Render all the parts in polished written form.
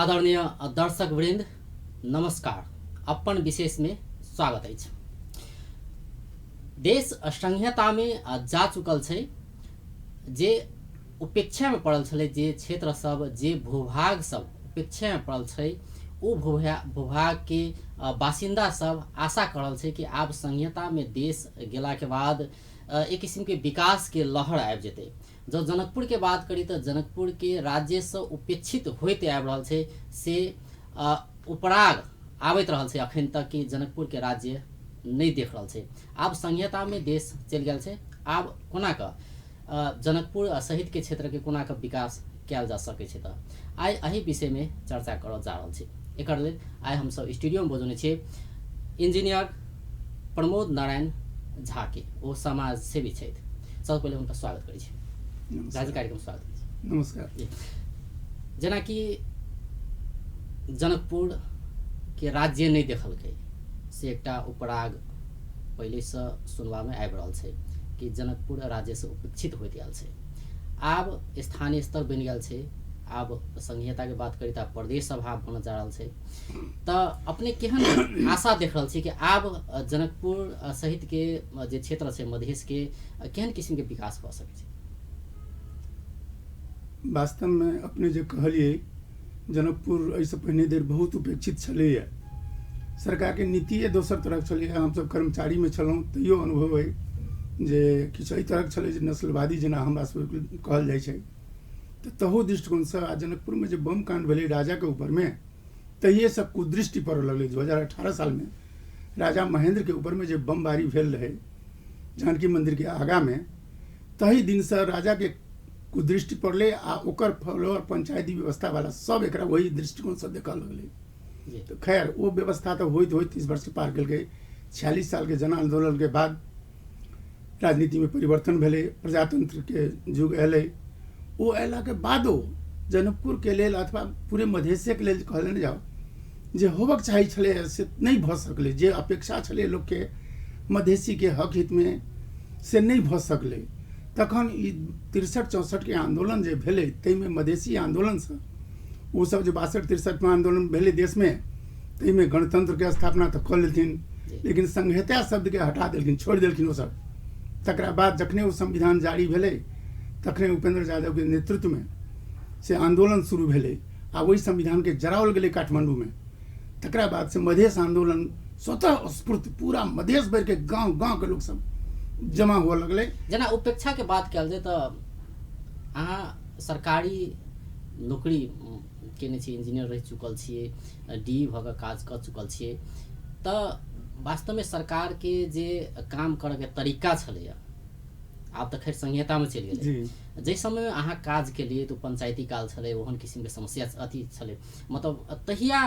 आदरणीय दर्शक वृंद नमस्कार। अपन विशेष में स्वागत अछि। देश संहिता में जा चुकल छै, जे उपेक्षा में पड़ल छलै, जे क्षेत्र सब, जे भूभाग सब उपेक्षा में पड़ल छै, ओ भूभाग के बासिन्दा सब आशा करल छै कि आब संहिता में देश गेला के बाद एक किसिम के विकास के लहर आबि जेतै। जँ जनकपुर के बात करी तऽ जनकपुर के राज्यसँ उपेक्षित होइत आबि रहल छै, से उपराग आबैत रहल छै अखन तक कि जनकपुर के राज्य नहि देख रहल छै। आब संहितामे देश चलि गेल छै, आब कोना कऽ जनकपुर सहित के क्षेत्र के कोना कऽ विकास कयल जा सकै छै, तऽ आइ एहि विषयमे चर्चा करऽ जा रहल छी। एकर लेल आइ हमसभ स्टूडियोमे बजौने छियै इंजीनियर प्रमोद नारायण झा के, ओ समाज सेवी छथि। सबसँ पहिले हुनका स्वागत करै छी झाजी, कार्यक्रम स्वागत करै छी। नमस्कार। जेनाकि जनकपुर के राज्य नहि देखलकै, से एकटा उपराग पहिलेसँ सुनबामे आबि रहल छै कि जनकपुर राज्यसँ उपेक्षित होइत आयल छै। आब स्थानीय स्तर बनि गेल छै, आब संघीयताके बात करी तऽ आब प्रदेश सभा बनल जा रहल छै, तऽ अपने केहन आशा देख रहल छी कि आब जनकपुर सहितके जे क्षेत्र छै मधेशके केहन किसिमके विकास भऽ सकै छै? वास्तवमे अपने जे कहलियै, जनकपुर एहिसँ पहिने धरि बहुत उपेक्षित छलैए। सरकारके नीतिए दोसर तरहक छलैए। हमसभ कर्मचारीमे छलहुँ तैयो अनुभव अइ जे किछु एहि तरहक छलै जे नस्लवादी जेना हमरा सभके कहल जाइ छै, तऽ तहू दृष्टिकोणसँ आ जनकपुरमे जे बम काण्ड भेलै राजाके ऊपरमे, तहिएसँ कुदृष्टि पड़ऽ लगलै। 2018 सालमे राजा महेन्द्रके ऊपरमे जे बमबारी भेल रहै जानकी मन्दिरके आगाँमे, तही दिनसँ राजाके कुदृष्टि पड़लै आ ओकर फॉलोअर पंचायती व्यवस्थावला सब एकरा वही दृष्टिकोणसँ देखऽ लगलै। तऽ खैर ओ व्यवस्था तऽ होइत होइत 30 वर्ष पार केलकै। 46 सालके जन आन्दोलनके बाद राजनीतिमे परिवर्तन भेलै, प्रजातन्त्रके युग अयलै। ओ अयलाके बादो जनकपुरके लेल अथवा पूरे मधेशेके लेल कहले ने जाउ जे होबक चाही छलै से नहि भऽ सकलै। जे अपेक्षा छलै लोकके मधेसीके हक हितमे से नहि भऽ सकलै। तखन ई 63 64के आन्दोलन जे भेलै ताहिमे मधेसी आन्दोलनसँ ओसभ जे 62 63मे आन्दोलन भेलै देशमे, ताहिमे गणतन्त्रके स्थापना तऽ कऽ लेलथिन, लेकिन संहिता शब्दके हटा देलखिन, छोड़ि देलखिन ओसभ। तकरा बाद जखने ओ संविधान जारी भेलै तखने उपेंद्र यादवके नेतृत्वमे से आन्दोलन शुरू भेलै आ ओहि संविधानके जराओल गेलै काठमाण्डूमे। तकरा बाद से मधेश आन्दोलन स्वतः स्फूर्त पूरा मधेश भरिके गाँव गाँवके लोकसभ जमा हुअ लगलै। जेना उपेक्षाके बात कयल जाय तऽ अहाँ सरकारी नौकरी केने छी, इंजीनियर रहि चुकल छियै, डी भऽ कऽ काज कऽ चुकल छियै, तऽ वास्तवमे सरकारके जे काम करऽके तरीका छलैए, आब तऽ खैर संहितामे चलि गेलै, जाहि समयमे अहाँ काज केलियै तऽ ओ पंचायती काल छलै, ओहन किसिमके समस्या अथी छलै, मतलब तहिया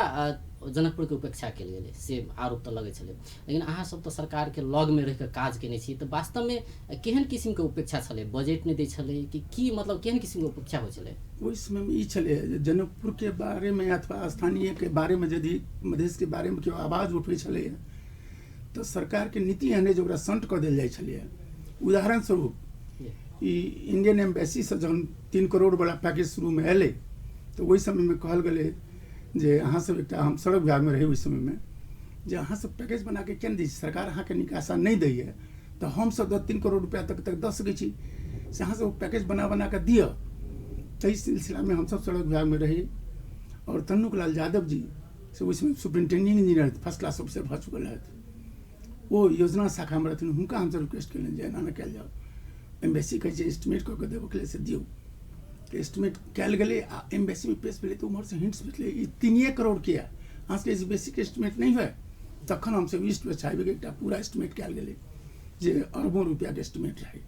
जनकपुरके उपेक्षा कयल गेलै से आरोप तऽ लगै छलै, लेकिन अहाँ सब तऽ सरकारके लगमे रहि कऽ काज केने छी, तऽ वास्तवमे केहन किसिमके उपेक्षा छलै? बजट नहि दै छलै कि की, मतलब केहन किसिमके उपेक्षा होइ छलै? ओहि समयमे ई छलै जे जनकपुरके बारेमे अथवा स्थानीयके बारेमे यदि मधेशके बारेमे केओ आवाज उठबै छलैए तऽ सरकारके नीति एहन जे ओकरा सन्ट कऽ देल जाइ छलैए। उदाहरण स्वरूप ई इंडियन एम्बेसीसँ जहन 3 करोड़वला पैकेज शुरूमे अयलै तऽ ओहि समयमे कहल गेलै जे अहाँसभ एकटा, हम सड़क विभागमे रही ओहि समयमे, जे अहाँसभ पैकेज बनाके किया नहि दै छी, सरकार अहाँके निकासा नहि दैए तऽ हमसभ तऽ 3 करोड़ रुपैआ तक दऽ सकै छी, से अहाँसभ ओ पैकेज बना बना कऽ दिअ। ताहि सिलसिलामे हमसभ सड़क विभागमे रही आओर तन्नुक लाल यादव जी से ओहि समय superintending engineer first class officer भऽ चुकल रहथि, ओ योजना शाखामे रहथिन। हुनका हमसभ रिक्वेस्ट केलियनि जे एना एना कयल जाउ, एम्बेसी कहै छै एस्टिमेट कऽ के देबऽके लेल, से दियौ। तऽ एस्टिमेट कयल गेलै आ एम्बेसीमे पेश भेलै तऽ उम्हरसँ हिंट्स भेटलै ई 3 करोड़ किया, अहाँ सबके एहिसँ बेसीके एस्टिमेट नहि होय। तखन हमसभ ईस्ट वेस्ट हाईवेके एकटा पूरा एस्टिमेट कयल गेलै जे अरबों रुपैआके एस्टिमेट रहै,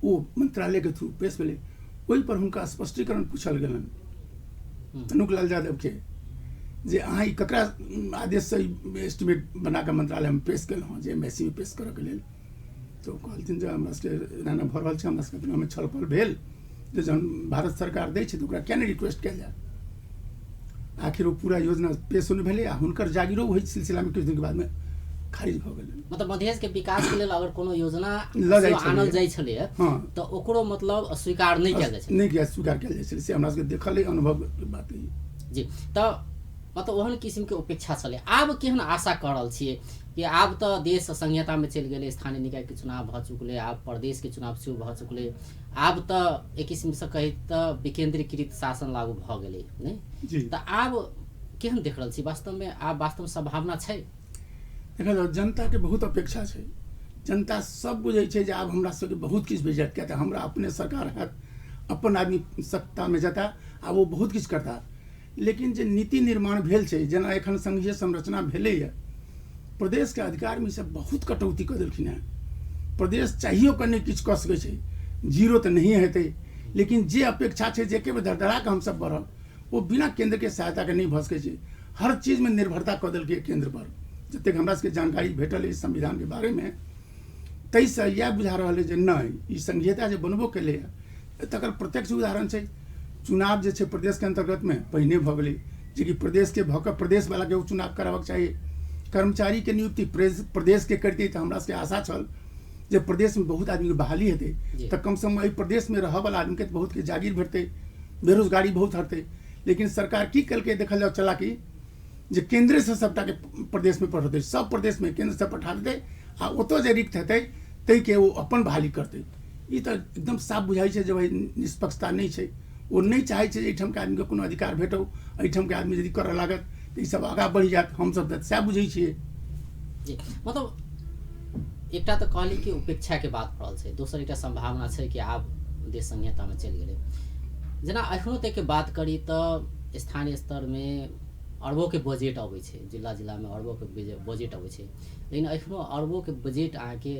ओ मंत्रालयके थ्रू पेश भेलै। ओहिपर हुनका स्पष्टीकरण पूछल गेलनि तनुक लाल यादवके जे अहाँ ई ककरा आदेशसँ ई एस्टिमेट बना कऽ मंत्रालयमे पेश केलहुँ हँ जे एम्बेसीमे पेश करऽके लेल। तऽ ओ कहलथिन जे हमरा सबके एना एना भऽ रहल छै, हमरा सबके अपनामे छल पल भेल जे जहन भारत सरकार दै छै तऽ ओकरा किया नहि रिक्वेस्ट कयल जाय। आखिर ओ पूरा योजना पेश नहि भेलै आ हुनकर जागीरो ओहि सिलसिलामे किछु दिनके बादमे खारिज भऽ गेलै। मतलब मधेश के विकास के लेल अगर कोनो योजना लऽ जाइ आनल जाइ छलैए तऽ ओकरो मतलब स्वीकार नहि कयल जाइ छलै, नहि स्वीकार कयल जाइ छलै, से हमरा सबके देखल अइ, अनुभव बात अइ। जी। तऽ मतलब ओहन किसिमके उपेक्षा छलै। आब केहन आशा कऽ रहल छियै कि आब तऽ देश संहितामे चलि गेलै, स्थानीय निकायके चुनाव भऽ चुकलै, आब प्रदेशके चुनाव सेहो भऽ चुकलै, आब तऽ एक किसिमसँ कही तऽ विकेन्द्रीकृत शासन लागू भऽ गेलै नहि? जी। तऽ आब केहन देख रहल छी वास्तवमे? आब वास्तवमे सम्भावना छै? देखल जाउ, जनताके बहुत अपेक्षा छै। जनता सब बुझै छै जे आब हमरा सबके बहुत किछु भेट जायत, किया तऽ हमरा अपने सरकार हैत, अपन आदमी सत्तामे जेता आ ओ बहुत किछु करता। लेकिन जे नीति निर्माण भेल छै, जेना एखन संघीय संरचना भेलैए, प्रदेशके अधिकारमे ईसब बहुत कटौती कऽ देलखिन हेँ। प्रदेश चाहियो कऽ नहि किछु कऽ सकै छै, जीरो तऽ नहिए हेतै, लेकिन जे अपेक्षा छै जे एके बेर धड़धड़ा कऽ हमसब बढ़ब, ओ बिना केन्द्रके सहायताके नहि भऽ सकै छै। हर चीजमे निर्भरता कऽ देलकै केन्द्र पर। जतेक हमरा सबके जानकारी भेटल एहि संविधानके बारेमे, ताहिसँ इएह बुझा रहल अइ जे नहि, ई संघीयता जे बनबो केलैए तकर प्रत्यक्ष उदाहरण छै चुनाव जे छै प्रदेशके अन्तर्गतमे पहिने भऽ गेलै, जेकि प्रदेशके भऽ कऽ प्रदेशवलाके ओ चुनाव कराबऽके चाही। कर्मचारीके नियुक्ति प्रदेशके करितै तऽ हमरा सबके आशा छल जे प्रदेशमे बहुत आदमीके बहाली हेतै, तऽ कमसँ कम एहि प्रदेशमे रहऽवला आदमीके बहुतके जागीर भेटतै, बेरोजगारी बहुत हटतै। लेकिन सरकार की केलकै, देखल जाउ चलाकी, जे केन्द्रेसँ सबटाके प्रदेशमे पठेतै, सब प्रदेशमे केन्द्रसँ पठा देतै आ ओतऽ जे रिक्त हेतै ताहिके ओ अपन बहाली करतै। ई तऽ एकदम साफ बुझाइ छै जे भाइ निष्पक्षता नहि छै। ओ नहि चाहै छै जे एहिठामके आदमीके कोनो अधिकार भेटौ, एहिठामके आदमी यदि करऽ लागत तऽ ईसब आगाँ बढ़ि जायत। हमसब तऽ सएह बुझै छियै। जी, मतलब एकटा तऽ कहली कि उपेक्षाके बात पड़ल छै, दोसर एकटा सम्भावना छै कि आब देश संहितामे चलि गेलै। जेना एखनो तकके बात करी तऽ स्थानीय स्तरमे अरबोके बजट अबै छै, जिला जिलामे अरबोके बजट अबै छै, लेकिन एखनो अरबोके बजट अहाँके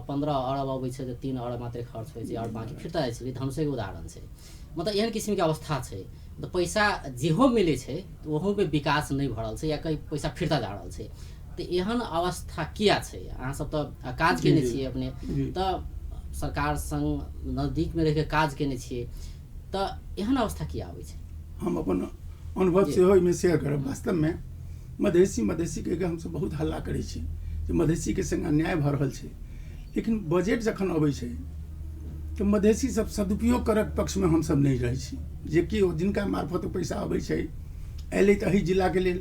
15 अरब अबै छै तऽ 3 अरब मात्रै खर्च होइ छै आओर बाँकी फिरता जाइ छै। धनुषेके उदाहरण छै। मतलब एहन किसिमके अवस्था छै। तऽ पैसा जेहो मिलै छै तऽ ओहोमे विकास नहि भऽ रहल छै या कहीं पैसा फिरता जा रहल छै। तऽ एहन अवस्था किया छै? अहाँ सब तऽ काज केने छियै अपने, तऽ सरकार संग नजदीकमे रहिके काज केने छियै, तऽ एहन अवस्था किया आबै छै? हम अपन अनुभव सेहो एहिमे शेयर करब। वास्तवमे मधेसी मधेसी कहिके हमसब बहुत हल्ला करै छी जे मधेसीके संग अन्याय भऽ रहल छै, लेकिन बजट जखन अबै छै तऽ मधेसी सब सदुपयोग करक पक्षमे हमसब नहि रहै छी। जेकि ओ जिनका मार्फत ओ पैसा अबै छै, अयलै तऽ एहि जिलाके लेल,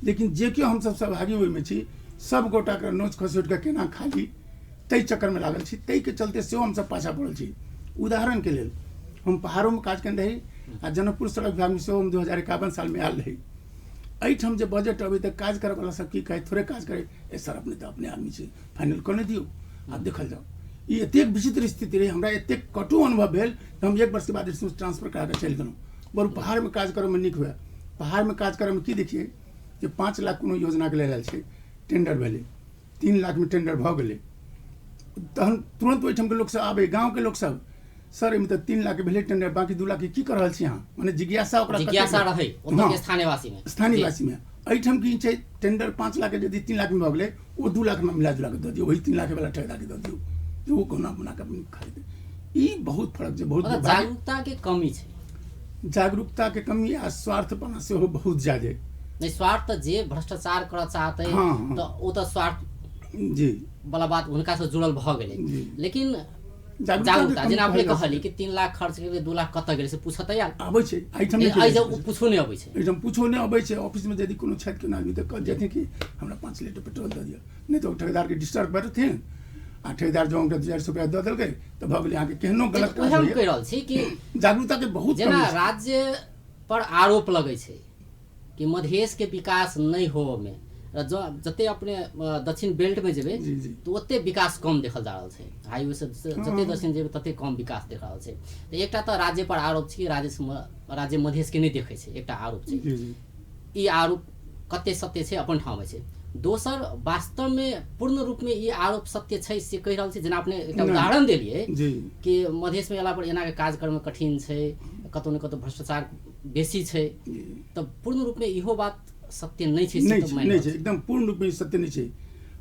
लेकिन जे केओ हमसब सहभागी ओहिमे छी, सब गोटाके नोच खसोटि कऽ केना खाली ताहि चक्करमे लागल छी। ताहिके चलते सेहो हमसब पाछाँ पड़ल छी। उदाहरणके लेल हम पहाड़ोमे काज केने रही आ जनकपुर सड़क विभागमे सेहो हम 2051 सालमे आयल रही। एहिठाम जे बजट अबै तऽ काज करऽवला सब की कहै, थोड़े काज करै, ए सर अपने तऽ अपने आदमी छी, फाइनल कऽ नहि दियौ, आब देखल जाउ। ई एतेक विचित्र स्थिति रहै, हमरा एतेक कटु अनुभव भेल जे हम 1 वर्षके बाद ट्रांसफर करा कऽ चलि गेलहुँ। बरु पहाड़मे काज करऽमे नीक हुए। पहाड़मे काज करऽमे की देखियै जे 5 लाख कोनो योजनाके लेल आयल छै, टेंडर भेलै, 3 लाखमे टेंडर भऽ गेलै, तहन तुरन्त ओहिठामके लोकसब आबै, गाँवके लोकसब, सर एहिमे तऽ 3 लाख भेलै टेंडर, बाँकी 2 लाख की कऽ रहल छी अहाँ? मने जिज्ञासा ओकरा जिज्ञासा रहै ओतऽ स्थानीयवासीमे। स्थानीयवासीमे एहिठाम की छै, टेंडर 5 लाख यदि 3 लाखमे भऽ गेलै, ओ 2 लाखमे मिला जुला कऽ दऽ दियौ, वही 3 लाख वाला ठेकेदारके दऽ दियौ, जे ओ कहुना बना कऽ खरीदे। ई बहुत फर्क छै, बहुत जागरूकताके कमी छै। जागरूकताके कमी आ स्वार्थपना सेहो बहुत ज्यादे। नहि, स्वार्थ तऽ जे भ्रष्टाचार करऽ चाहतै तऽ ओ तऽ स्वार्थ जी वाला बात हुनकासँ जुड़ल भऽ गेलै, लेकिन जागरूकता जेना अपने कहली कि 3 लाख खर्च केलकै, 2 लाख कतऽ गेलै से पूछतै आयल आबै छै। एहिठाम पूछो नहि अबै छै, एहिठाम पूछो नहि अबै छै। ऑफिसमे यदि कोनो छथि कोनो आदमी तऽ कह जेथिन कि हमरा 5 लीटर पेट्रोल दऽ दिअ, नहि तऽ ओ ठेकेदारके डिस्टर्ब करथिन आ ठेकेदार जँ हुनका 2-4 सौ रुपया दऽ देलकै तऽ भऽ गेलै। अहाँके केहनो गलत काज हम कहि रहल छी कि जागरूकताके बहुत जेना राज्य पर आरोप लगै छै कि मधेशके विकास नहि होबऽमे, जते अपने दक्षिण बेल्टमे जेबै तऽ ओते विकास कम देखल जा रहल छै। हाईवे से जते दक्षिण जेबै तते कम विकास देख रहल छै। तऽ एकटा तऽ राज्य पर आरोप छै कि राज्य मधेशके नहि देखै छै, एकटा आरोप छै। ई आरोप कते सत्य छै अपन ठाममे छै। दोसर वास्तवमे पूर्ण रूपमे ई आरोप सत्य छै से कहि रहल छै। जेना अपने एकटा उदाहरण देलियै कि मधेशमे अयला पर एनाके काज करऽमे कठिन छै, कतौ ने कतौ भ्रष्टाचार बेसी छै, तऽ पूर्ण रूपमे इहो बात सत्य नहि छै। नहि छै, एकदम पूर्ण रूपमे सत्य नहि छै।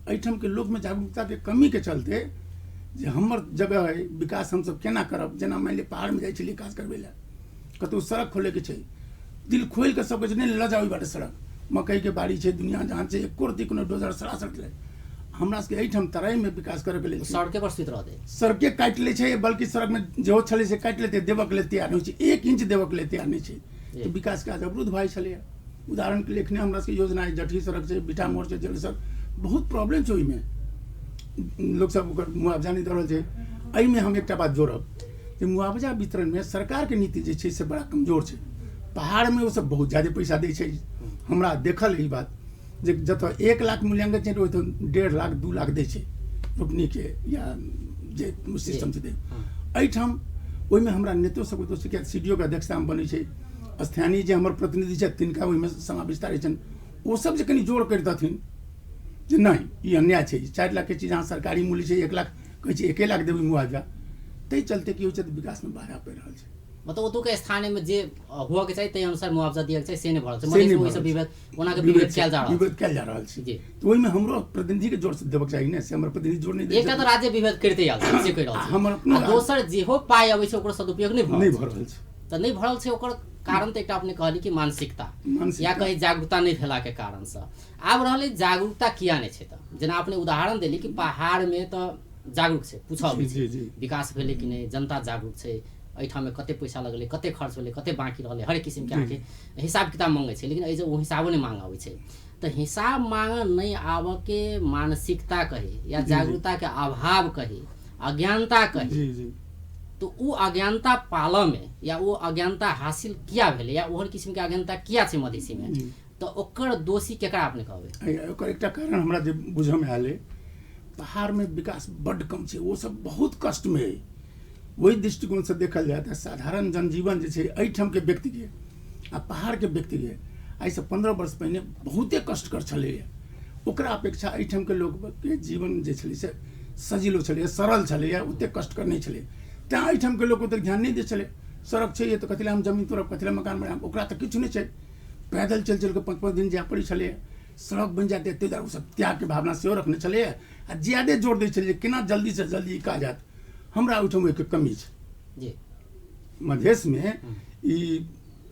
एहिठामके लोकमे जागरूकताके कमीके चलते जे हमर जगह है, विकास हमसब केना करब। जेना मानि लिअ पहाड़मे जाइ छलियै काज करबै लए, कतहु सड़क खोलैके छै, दिल खोलि कऽ सब कहै छै नहि लऽ जाउ ओहि बाटे सड़क, मकइके बाड़ी छै, दुनिया जहाँ छै, एको रत्ती कोनो डोजर सरासर लै। हमरा सबके एहिठाम तराइमे विकास करैके लेल सड़के पर सुति रहतै, सड़के काटि लै छै, बल्कि सड़कमे जेहो छलै से काटि लेतै, देबऽके लेल तैयार नहि होइ छै, 1 इंच देबऽके लेल तैयार नहि छै। तऽ विकास काज अवरुद्ध भए छलैए। उदाहरणके लिए एखने हमरा सबके योजना अछि, जटही सड़क छै, बिटा मोड़ छै, जल सड़क, बहुत प्रॉब्लम छै ओहिमे, लोकसब ओकर मुआवजा नहि दऽ रहल छै। एहिमे हम एकटा बात जोड़ब जे मुआवजा वितरणमे सरकारके नीति जे छै से बड़ा कमजोर छै। पहाड़मे ओसब बहुत ज्यादे पैसा दै छै। हमरा देखल ई बात जे जतऽ 1 लाख मूल्यांकन छै ओतऽ 1.5 लाख 2 लाख दै छै रोपनीके या जे सिस्टम छै दै। एहिठाम ओहिमे हमरा नेतो सबके दोष छै, सी डी ओ के अध्यक्षतामे बनै छै, स्थानीय जे हमर प्रतिनिधि छथि तिनका ओहिमे समाविष्टता रहै छनि, ओसब जे कनि जोर करि देथिन जे नहि ई अन्याय छै, 4 लाखके चीज अहाँ सरकारी मूल्य छै 1 लाख कहै छै, 1 लाख देबै मुआवजा, ताहि चलते की होइ छै विकासमे बाधा पड़ि रहल छै। मतलब ओतुका स्थानीयमे जे हुअके चाही ताहि अनुसार मुआवजा दिअके चाही से नहि भऽ रहल छै। मधेशमे ओहिसँ विभेद ओनाके विभेद कयल जा रहल छै, विभेद कयल जा रहल छै जी। तऽ ओहिमे हमरो प्रतिनिधिके जोर देबक चाही ने, से हमर प्रतिनिधि जोर नहि। एकटा तऽ राज्य विभेद करिते आयल छै से कहि रहल छै, हमर अपनो दोसर जेहो पाइ अबै छै ओकर सदुपयोग नहि भऽ रहल छै। तऽ नहि भऽ रहल छै ओकर कारण तऽ एकटा अपने कहली कि मानसिकता या कहीं जागरूकता नहि भेलाके कारणसँ। आब रहलै जागरूकता किया नहि छै, तऽ जेना अपने उदाहरण देली कि पहाड़मे तऽ जागरूक छै, पूछऽ अबै छै विकास भेलै कि नहि, जनता जागरूक छै, एहिठाममे कते पैसा लगलै, कते खर्च भेलै, कते बाँकी रहलै, हरेक किसिमके अहाँके हिसाब किताब मङ्गै छै। लेकिन एहि जे ओ हिसाबो नहि माँगऽ अबै छै। तऽ हिसाब माँगऽ नहि आबऽके मानसिकता कही या जागरूकताके अभाव कही, अज्ञानता कही, तऽ ओ अज्ञानता पालऽमे या ओ अज्ञानता हासिल किया भेलै या ओहन किसिमके अज्ञानता किया छै मधेसीमे, तऽ ओकर दोषी केकरा अपने कहबै? ओकर एकटा कारण हमरा जे बुझऽमे आयल अइ, पहाड़मे विकास बड्ड कम छै, ओ सब बहुत कष्टमे अइ। ओहि दृष्टिकोणसँ देखल जाय तऽ साधारण जनजीवन जे छै एहिठामके व्यक्तिके आ पहाड़के व्यक्तिके आइसँ 15 वर्ष पहिने बहुते कष्टकर छलैए। ओकरा अपेक्षा एहिठामके लोकके जीवन जे छलै से सजिलो छलैए, सरल छलैए, ओतेक कष्टकर नहि छलै। तैँ एहिठामके लोक ओतेक ध्यान नहि दै छलै। सड़क छै तऽ कथी लए हम जमीन तोड़ब, कथी लए मकान बनायब, ओकरा तऽ किछु नहि छै। पैदल चलि चलि कऽ 5-5 दिन जाय पड़ै छलैए। सड़क बनि जाय तऽ एतेक दुआरे ओसभ त्यागके भावना सेहो रखने छलैए आ ज्यादे जोर दै छलै जे केना जल्दीसँ जल्दी ई काज हैत। हमरा ओहिठाम ओहिके कमी छै जी। मधेशमे ई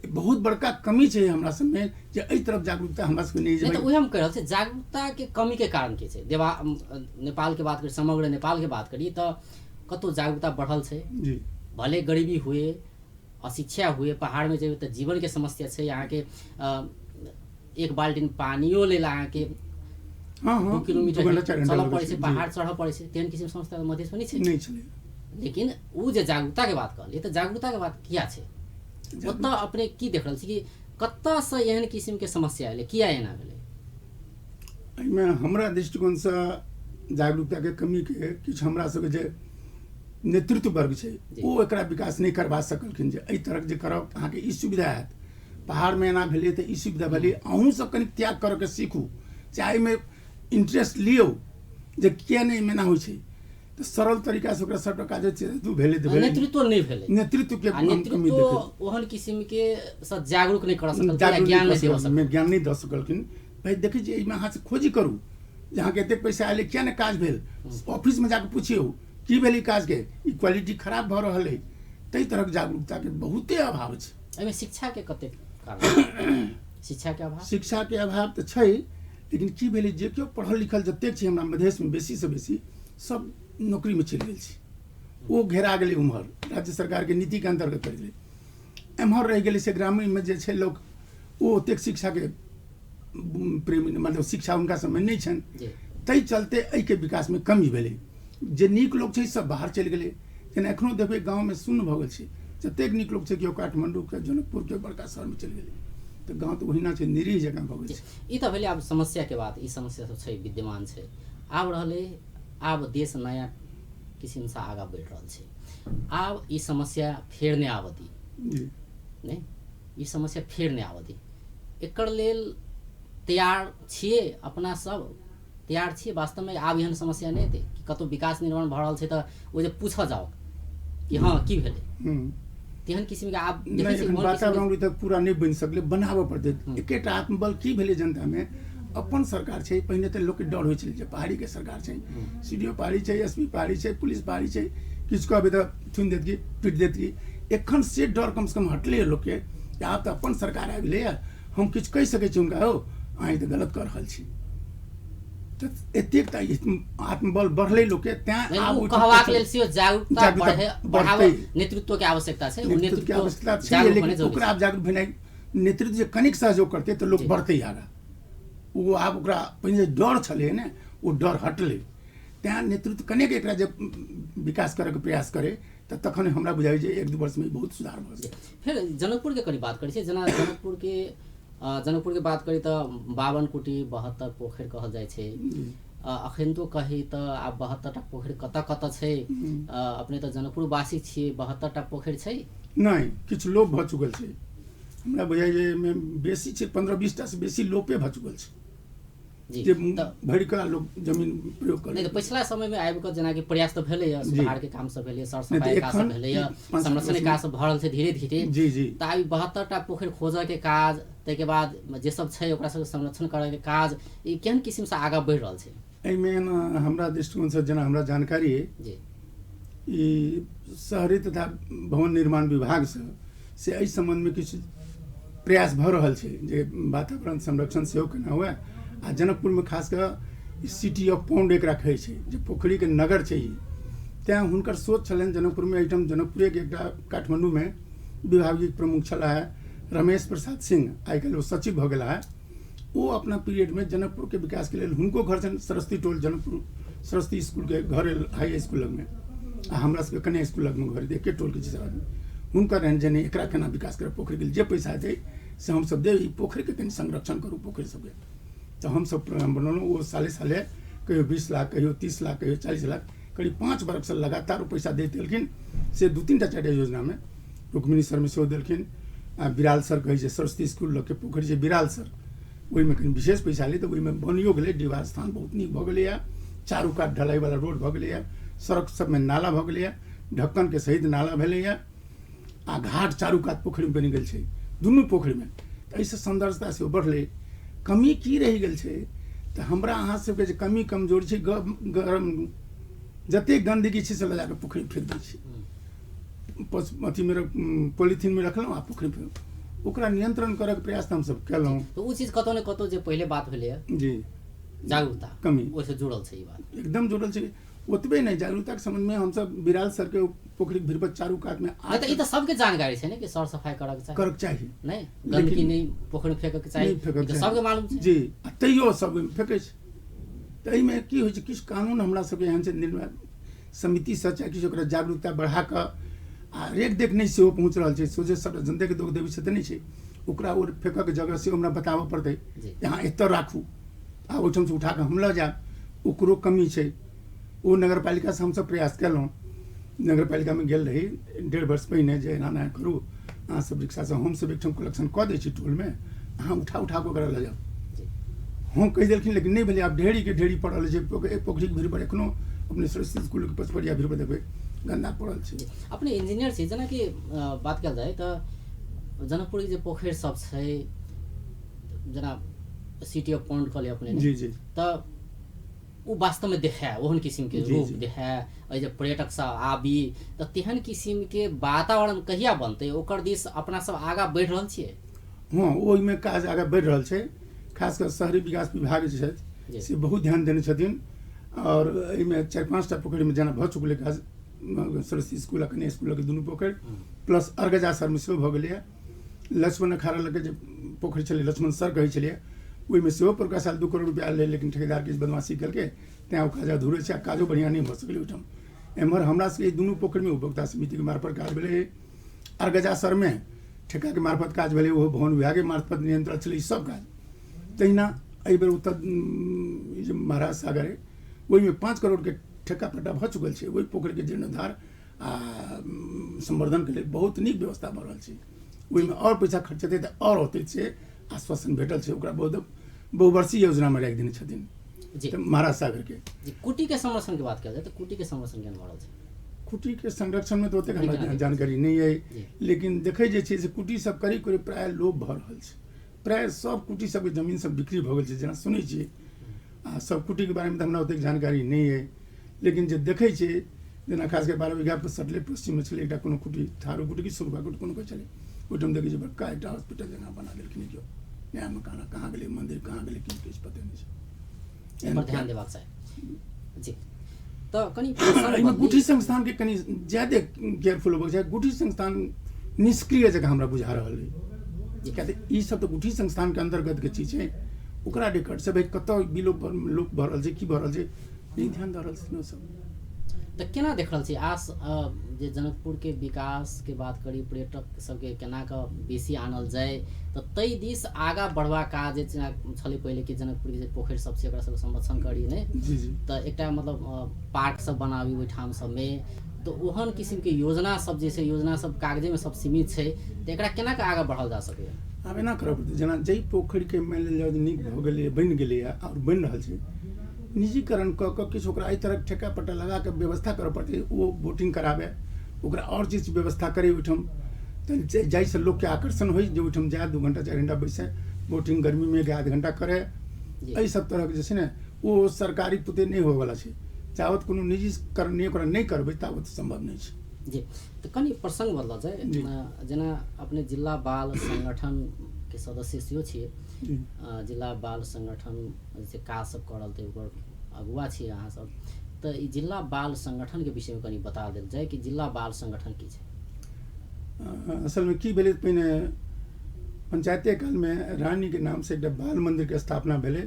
बहुत बड़का कमी छै हमरा सबमे जे एहि तरफ जागरूकता हमरा सबके नहि। तऽ ओहि हम कहि रहल छी जागरूकताके कमीके कारण की छै। देवा नेपालके बात करी, समग्र नेपालके बात करी तऽ कतहु जागरूकता बढ़ल छै जी। भले गरीबी हुए, अशिक्षा हुए, पहाड़मे जेबै तऽ जीवनके समस्या छै। अहाँके एक बाल्टीन पानियो लेल अहाँके 2 किलोमीटर चलऽ पड़ै छै, पहाड़ चढ़ऽ पड़ै छै, तेहन किसिमके समस्या तऽ मधेशमे नहि छै। नहि छलै। लेकिन ओ जे जागरूकताके बात कहलियै तऽ जागरूकताके बात किया छै ओतऽ अपने की देख रहल छी कि कतऽसँ एहन किसिमके समस्या एलै, किया एना भेलै? एहिमे हमरा दृष्टिकोणसँ जागरूकताके कमीके किछु हमरा सबके जे नेतृत्व वर्ग छै ओ एकरा विकास नहि करबा सकलखिन जे एहि तरहक जे करब अहाँके ई सुविधा हैत। पहाड़मे एना भेलै तऽ ई सुविधा भेलै, अहूँ सब कनि त्याग करऽके सीखू, चाहे एहिमे इंट्रेस्ट लियौ जे किया नहि एहिमे एना होइ छै। तऽ सरल तरीकासँ ओकरा सबटा काज भेलै तऽ भेलै। नेतृत्व नहि भेलै, नेतृत्वके नेतृत्व ओहन किसिमके सँ जागरूक नहि करा सकल, ज्ञान नहि दऽ सकल, ज्ञान नहि दऽ सकलखिन। भाइ देखै छियै एहिमे अहाँसँ खोजी करू जे अहाँके एतेक पैसा आयल किया नहि काज भेल, ऑफिसमे जाकऽ पुछियौ की भेल ई काजके, ई क्वालिटी खराब भऽ रहल अइ। ताहि तरहक जागरूकताके बहुते अभाव छै। एहिमे शिक्षाके कतेक कारण? शिक्षाके अभाव, शिक्षाके अभाव तऽ छै, लेकिन की भेलै जे केओ पढ़ल लिखल जतेक छै हमरा मधेशमे बेसीसँ बेसी सब नौकरीमे चलि गेल छै, ओ घेरा गेलै उम्हर राज्य सरकारके नीतिके अन्तर्गत पड़ि गेलै। एम्हर रहि गेलै से ग्रामीणमे जे छै लोक ओ ओतेक शिक्षाके प्रेमी मतलब शिक्षा हुनका सबमे नहि छनि, ताहि चलते एहिके विकासमे कमी भेलै। जे नीक लोक छै सब बाहर चलि गेलै। जेना एखनो देखबै गाँवमे शून्य भऽ गेल छै, जतेक नीक लोक छै केओ काठमाण्डू केओ जनकपुर केओ बड़का शहरमे चलि गेलै, तऽ गाँव तऽ ओहिना छै, निरीह जकाँ भऽ गेल छै। ई तऽ भेलै आब समस्याके बात, ई समस्या सब छै, विद्यमान छै। आब रहलै आब देश नया किसिमसँ आगाँ बढ़ि रहल छै, आब ई समस्या फेर नहि आबऽ दी नहि, ई समस्या फेर नहि आबऽ दी। एकर लेल तैयार छियै अपना सब, तैयार छियै वास्तवमे? आब एहन समस्या नहि हेतै कि कतहु विकास निर्माण भऽ रहल छै तऽ ओ जे पूछऽ जाउ कि हँ की भेलै, तेहन किसिमके आब देखै छियै वातावरण तक पूरा नहि बनि सकलै, बनाबऽ पड़तै। एकेटा आत्मबल की भेलै जनतामे, अपन सरकार छै। पहिने तऽ लोकके डर होइ छलै जे पहाड़ीके सरकार छै, सी डी ओ पहाड़ी छै, एस पी पहाड़ी छै, पुलिस पहाड़ी छै, किछु कहबै तऽ थुनि देत कि पीट देत कि। एखन से डर कमसँ कम हटलै लोकके, आब तऽ अपन सरकार आबि गेलैए, हम किछु कहि सकै छी हुनका, हौ अहाँ तऽ गलत कऽ रहल छी। तऽ एतेक तऽ आत्मबल बढ़लै लोकके, तैँ आब कहबाक लेल सेहो जागरूकता बढ़ाबै नेतृत्वके आवश्यकता छै, नेतृत्वके आवश्यकता छै, लेकिन ओकरा आब जागरूक भेनाइ नेतृत्व जे कनिक सहयोग करतै तऽ लोक बढ़तै आगाँ। ओ आब ओकरा पहिने जे डर छलै ने, ओ डर हटलै। तेँ नेतृत्व कनिक एकरा जे विकास करैके प्रयास करे तऽ तखन हमरा बुझाइ जे 1-2 वर्षमे बहुत सुधार भऽ जेतै। फेर जनकपुरके कनि बात करै छियै। जेना जनकपुरके बात करी तऽ 52 कुटी 72 पोखरि कहल जाइ छै। अखन तो कही तऽ आब 72टा पोखरि कतऽ कतऽ छै? अपने तऽ जनकपुरवासी छियै, 72टा पोखरि छै? नहि, किछु लोप भऽ चुकल छै। हमरा बुझाइ जे एहिमे बेसी छै, 15-20 टा से बेसी लोपे भऽ चुकल छै जे भरि कऽ लोक जमीन प्रयोग करै। नहि तऽ पछिला समयमे आबि कऽ जेनाकि प्रयास तऽ भेलैए, सुधारके काम सब भेलैए, सर सफाइ काज सब भेलैए, संरक्षणके काज सब भऽ रहल छै धीरे धीरे। जी जी। तऽ आब 72टा पोखरि खोजऽके काज, ताहिके बाद जे सब छै ओकरा सबके संरक्षण करऽके काज, ई केहन किसिमसँ आगाँ बढ़ि रहल छै? एहिमे हमरा दृष्टिकोणसँ जेना हमरा जानकारी जी ई शहरी तथा भवन निर्माण विभागसँ से एहि सम्बन्धमे किछु प्रयास भऽ रहल छै जे वातावरण संरक्षण सेहो केना हुए। आ जनकपुरमे खास कऽ सिटी ऑफ पॉन्ड एकरा कहै छै, जे पोखरिके नगर छै ई। तेँ हुनकर सोच छलनि जनकपुरमे, एहिठाम जनकपुरेके एकटा काठमाण्डूमे विभागीय प्रमुख छलाह है रमेश प्रसाद सिंह, आइ काल्हि ओ सचिव भऽ गेला है। ओ अपना पीरियडमे जनकपुरके विकासके लेल, हुनको घर छनि सरस्वती टोल, जनकपुर सरस्वती स्कूलके घर हाई स्कूल लगमे, आ हमरा सबके कन्या स्कूल लगमे घर, एके टोलके छै सब आदमी। हुनकर रहनि जे नहि एकरा केना विकास करब, पोखरिके जे पैसा हेतै से हमसब देब, ई पोखरिके कनि संरक्षण करू पोखरि सबके। तऽ हमसब प्रोग्राम बनौलहुँ। ओ साले साले कहियो 20 लाख, कहियो 30 लाख, कहियो 40 लाख, करीब 5 बरखसँ लगातार ओ पैसा दैत गेलखिन। से 2-3 टा 4टा योजनामे रुक्मिणी सरमे सेहो देलखिन। आ बिराल सर कहै छै सरस्वती स्कूल लगके पोखरि छै बिराल सर, ओहिमे कनि विशेष पैसा लै तऽ ओहिमे बनियो गेलै। डिबार स्थान बहुत नीक भऽ गेलैए, चारू कात ढलाइवला रोड भऽ गेलैए, सड़क सबमे नाला भऽ गेलैए, ढक्कनके सहित नाला भेलैए, आ घाट चारू कात पोखरिमे बनि गेल छै, दुनू पोखरिमे। तऽ एहिसँ सौन्दर्यता सेहो बढ़लै। कमी की रहि गेल छै तऽ हमरा अहाँ सबके जे कमी कमजोरी छै, गरम जतेक गन्दगी छै से लऽ जाकऽ पोखरिमे फेक दै छै। अथीमे पोलिथीनमे रखलहुँ आ पोखरिमे फेक, ओकरा नियंत्रण करऽके प्रयास तऽ हमसब केलहुँ। तऽ ओ चीज कतौ ने कतौ जे पहिले बात भेलैए जी जागरूकता कमी, ओहिसँ जुड़ल छै ई बात, एकदम जुड़ल छै। ओतबे नहि, जागरूकताके सम्बन्धमे हमसब बिराल सरके पोखरिक भीड़ पर चारू कातमे ई तऽ सबके जानकारी छै ने कि सर सफाइ करऽके चाही, करऽके चाही, नहि गंदगी नहि पोखरिमे फेकऽके चाही, सबके मालूम छै जी। आ तैयो सब फेकै छै। तऽ एहिमे की होइ छै, किछु कानून हमरा सबके एहन छै निर्णय समितिसँ चाहे किछु ओकरा जागरूकता बढ़ा कऽ आ रेख देख नहि सेहो पहुँच रहल छै। सोझे सब जनताके दोष देबै से तऽ नहि छै, ओकरा ओ फेकऽके जगह सेहो हमरा बताबऽ पड़तै, अहाँ एतऽ राखू आ ओहिठामसँ उठा कऽ हम लऽ जायब, ओकरो कमी छै। ओ नगरपालिकासँ हमसब प्रयास केलहुँ, नगरपालिकामे गेल रही 1.5 वर्ष पहिने जे एना एना करू अहाँ सब रिक्शासँ, हमसब एकठाम कलेक्शन कऽ दै छी टोलमे, अहाँ उठा उठा कऽ ओकरा लऽ जाउ। हँ कहि देलखिन, लेकिन नहि भेलै। आब ढेरीके ढेरी पड़ल छै पोखरिके भीड़ पर, एखनो अपने सरस्वती स्कूलके पचपड़िया भीड़ पर देखबै गन्दा पड़ल छै। अपने इंजीनियर छी, जेनाकि बात कयल जाय तऽ जनकपुरके जे पोखरि सब छै, जेना सिटी ऑफ पॉन्ड कहलियै अपने, जी जी, तऽ ओ वास्तवमे देखाय ओहन किसिमके रूप देखाय, एहि जे पर्यटक सब आबी तऽ तेहन किसिमके वातावरण कहिया बनतै, ओकर दिस अपना सब आगाँ बढ़ि रहल छियै? हँ, ओहिमे काज आगाँ बढ़ि रहल छै। खास कऽ शहरी विकास विभाग जे छथि से बहुत ध्यान देने छथिन। और एहिमे 4-5 टा पोखरिमे जेना भऽ चुकलै काज, सरस्वती स्कूल आ कन्या स्कूलके दुनू पोखरि, प्लस अरगजा सरमे सेहो भऽ गेलैए। लक्ष्मण अखाड़ा लग जे पोखरि छलै, लक्ष्मण सर कहै छलियै, ओहिमे सेहो परुका साल 2 करोड़ रुपैआ आयल रहै, लेकिन ठेकेदार किछु बदमाशी केलकै तैँ ओ काज अधूरे छै आ काजो बढ़िआँ नहि भऽ सकलै ओहिठाम। एम्हर हमरा सबके ई दुनू पोखरिमे उपभोक्ता समितिके मार्फत काज भेलै, अरगजा सरमे ठेकाके मार्फत काज भेलै, ओहो भवन विभागके मार्फत नियंत्रण छलै ई सब काज। तहिना एहिबेर ओतऽ जे महाराज सागर अइ ओहिमे 5 करोड़के ठेका पट्टा भऽ चुकल छै। ओहि पोखरिके जीर्णोद्धार आ संवर्धनके लेल बहुत नीक व्यवस्था भऽ रहल छै। ओहिमे आओर पैसा खर्च हेतै तऽ आओर होतै से आश्वासन भेटल छै। ओकरा बहुत बहुवर्षीय योजनामे राखि देने छथिन जी महाराज सागरके। जी, कुटीके संरक्षणके बात कयल जाय तऽ कुटीके संरक्षण केहन भऽ रहल छै? कुटीके संरक्षणमे तऽ ओतेक हमरा जानकारी नहि अइ, लेकिन देखै जे छियै से कुटी सब करीब करीब प्राय लोप भऽ रहल छै। प्राय सब कुटी सबके जमीन सब बिक्री भऽ गेल छै जेना सुनै छियै। आ सब कुटीके बारेमे तऽ हमरा ओतेक जानकारी नहि अइ, लेकिन जे देखै छियै जेना खास कऽ 12 बीघा पर सटले पश्चिममे छलै एकटा कोनो कुटी, थारू कुटी कि सुरभा कुटी कोनो कहै छलै, ओहिठाम देखै छियै बड़का एकटा हॉस्पिटल जेना बना देलखिन केओ नया मकान। कहाँ गेलै मन्दिर, कहाँ गेलै की किछु पते नहि छै। एहिपर ध्यान देबाक चाही जी। तऽ कनि एहिमे गुठी संस्थानके कनि ज्यादे केयरफुल होबऽके चाही। गुठी संस्थान निष्क्रिय जकाँ हमरा बुझा रहल अइ। किया तऽ ई सब तऽ गुठी संस्थानके अन्तर्गतके चीज छै, ओकरा रिकॉर्ड सब कतऽ बिलो लोक भऽ रहल छै, की भऽ रहल छै, नहि ध्यान दऽ रहल छथिन ओसभ। तऽ केना देख रहल छी आस जे जनकपुरके विकासके बात करी, पर्यटक सबके केना कऽ बेसी आनल जाय, तऽ ताहि दिस आगाँ बढ़बाक काज जे छलै पहिले कि जनकपुरके जे पोखरि सब छै ओकरा सबके संरक्षण करी, नहि जी जी, तऽ एकटा मतलब पार्क सब बनाबी ओहिठाम सबमे, तऽ ओहन किसिमके योजना सब जे छै, योजना सब कागजेमे सब सीमित छै, तऽ एकरा केना कऽ आगाँ बढ़ल जा सकैए? आब एना करऽ पड़तै, जेना जाहि पोखरिके मानि लेल जाउ नीक भऽ गेलैए, बनि गेलैए आओर बनि रहल छै, निजीकरण कऽ कऽ किछु ओकरा एहि तरहक ठेका पट्टा लगा कऽ व्यवस्था करऽ पड़तै, ओ बोटिंग कराबै, ओकरा आओर चीज व्यवस्था करै ओहिठाम, तऽ जाहिसँ लोकके आकर्षण होइ जे ओहिठाम जाय 2 घंटा 4 घंटा बैसै, बोटिंग गर्मीमे आध घंटा करै, एहि सब तरहक जे छै ने ओ सरकारी पुते नहि होइवला छै। जाबत कोनो निजीकरण नहि ओकरा नहि करबै ताबत सम्भव नहि छै। जी, तऽ कनि प्रसङ्ग बदलल जाय, जेना अपने जिल्ला बाल संगठनके सदस्य सेहो छियै, जिला बाल संगठन जे काज सब कऽ रहल ओकर अगुआ छियै अहाँ सब, तऽ ई जिला बाल संगठनके विषयमे कनि बता देल जाय कि जिला बाल संगठन की छै? असलमे की भेलै, पहिने पंचायते कालमे रानीके नामसँ एकटा बाल मन्दिरके स्थापना भेलै।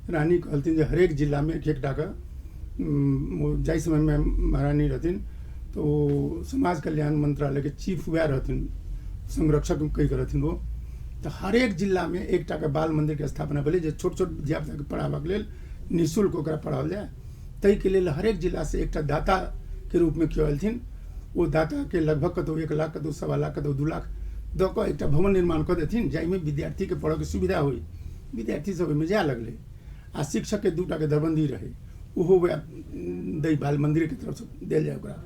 रानी कहलथिन जे हरेक जिलामे एक एकटाके, जाहि समयमे महारानी रहथिन तऽ ओ समाज कल्याण मंत्रालयके चीफ वएह रहथिन, संरक्षक कहि कऽ रहथिन ओ, तऽ हरेक जिलामे एकटाके बाल मन्दिरके स्थापना भेलै जे छोट छोट धियापुताके पढ़ाबऽके लेल निःशुल्क ओकरा पढ़ाओल जाय। ताहिके लेल हरेक जिलासँ एकटा दाताके रूपमे केओ एलथिन, ओ दाताके लगभग कतहु 1 लाख, कतहु 1.25 लाख, कतहु 2 लाख दऽ कऽ एकटा भवन निर्माण कऽ देथिन जाहिमे विद्यार्थीके पढ़ऽके सुविधा होइ। विद्यार्थी सब ओहिमे जाय लगलै आ शिक्षकके 2 टाके दरबन्दी रहै, ओहो वएह दै बाल मन्दिरके तरफसँ देल जाय ओकरा।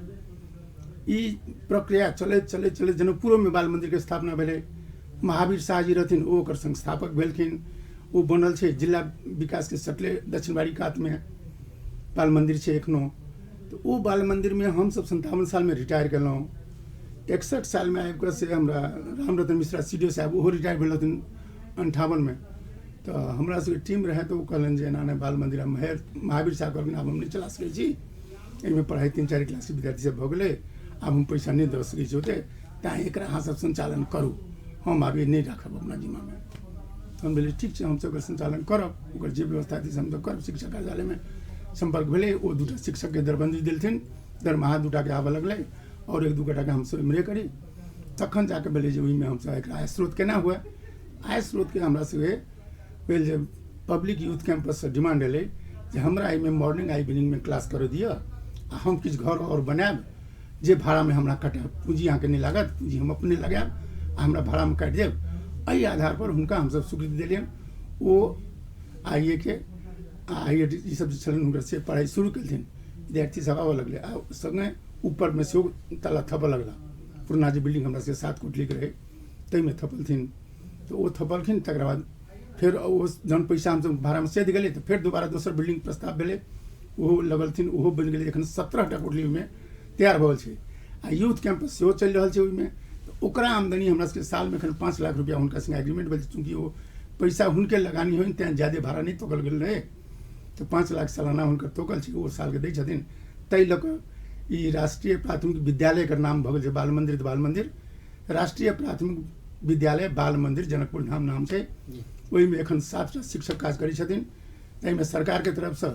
ई प्रक्रिया चलैत चलैत चलैत जनकपुरोमे बाल मन्दिरके स्थापना भेलै। महावीर शाह जी रहथिन, ओ ओकर संस्थापक भेलखिन। ओ बनल छै जिला विकासके सटले दक्षिणबाड़ी कातमे बाल मन्दिर छै एखनो। तऽ ओ बाल मन्दिरमे हमसब 57 सालमे रिटायर केलहुँ। 61 सालमे आबि कऽ से हमरा Ramratan Mishra C D O साहब ओहो रिटायर भेल रहथिन 58मे। तऽ हमरा सबके टीम रहै तऽ ओ कहलनि जे एना एना बाल मन्दिर महावीर साहब कहलखिन आब हम नहि चला सकै छी, एहिमे पढ़ाइ 3-4 क्लासके विद्यार्थी सब भऽ गेलै, आब हम पैसा नहि दऽ सकै छी ओतेक, तैँ एकरा अहाँसब सञ्चालन करू, हम आब ई नहि राखब अपना जिम्मामे। तहन भेलै ठीक छै, हमसब ओकर सञ्चालन करब, ओकर जे व्यवस्था हेतै से हमसब करब। शिक्षा कार्यालयमे सम्पर्क भेलै, ओ 2टा शिक्षकके दरबन्दी देलथिन, दरमाहा 2 टाके आबऽ लगलै आओर 1-2 गोटाके हमसब एम्हरे करी। तखन जाकऽ भेलै जे ओहिमे हमसब एकरा आय स्रोत केना हुए। आय स्रोतके हमरा सबके भेल जे पब्लिक यूथ कैंपससँ डिमांड एलै जे हमरा एहिमे मॉर्निंग आ इवनिंगमे क्लास करऽ दिअ आ हम किछु घर आओर बनायब जे भाड़ामे हमरा कटायब, पूँजी अहाँके नहि लागत, पूँजी हम अपने लगायब आ हमरा भाड़ामे काटि देब। एहि आधारपर हुनका हमसब स्वीकृति देलियनि। ओ आई ए के आई ए ई सब जे छलनि हुनकर से पढ़ाइ शुरू केलथिन, विद्यार्थी सब आबऽ लगलै आ सङ्गे ऊपरमे सेहो ताला थपऽ लगला। पुरना जे बिल्डिंग हमरा सबके 7 कोठलीके रहै ताहिमे थपलथिन, तऽ ओ थपलखिन। तकर बाद फेर ओ जहन पैसा हमसब भाड़ामे सधि गेलै तऽ फेर दोबारा दोसर बिल्डिंग प्रस्ताव भेलै, ओहो लगलथिन, ओहो बनि गेलै। एखन 17 टा कोठली ओहिमे तैयार भऽ गेल छै आ यूथ कैंपस सेहो चलि रहल छै ओहिमे। तऽ ओकरा आमदनी हमरा सबके सालमे एखन 5 लाख रुपया हुनका सङ्गे एग्रीमेंट भेल छै। चूँकि ओ पैसा हुनके लगानी होइन तैँ ज्यादे भाड़ा नहि तोकल गेल रहै, तऽ 5 लाख सालाना हुनकर तोकल छै, ओ सालके दै छथिन। ताहि लऽ कऽ ई राष्ट्रीय प्राथमिक विद्यालयके नाम भऽ गेल छै बाल मन्दिर। तऽ बाल मन्दिर राष्ट्रीय प्राथमिक विद्यालय बाल मन्दिर जनकपुर धाम नाम छै। ओहिमे एखन 7टा शिक्षक काज करै छथिन, ताहिमे सरकारके तरफसँ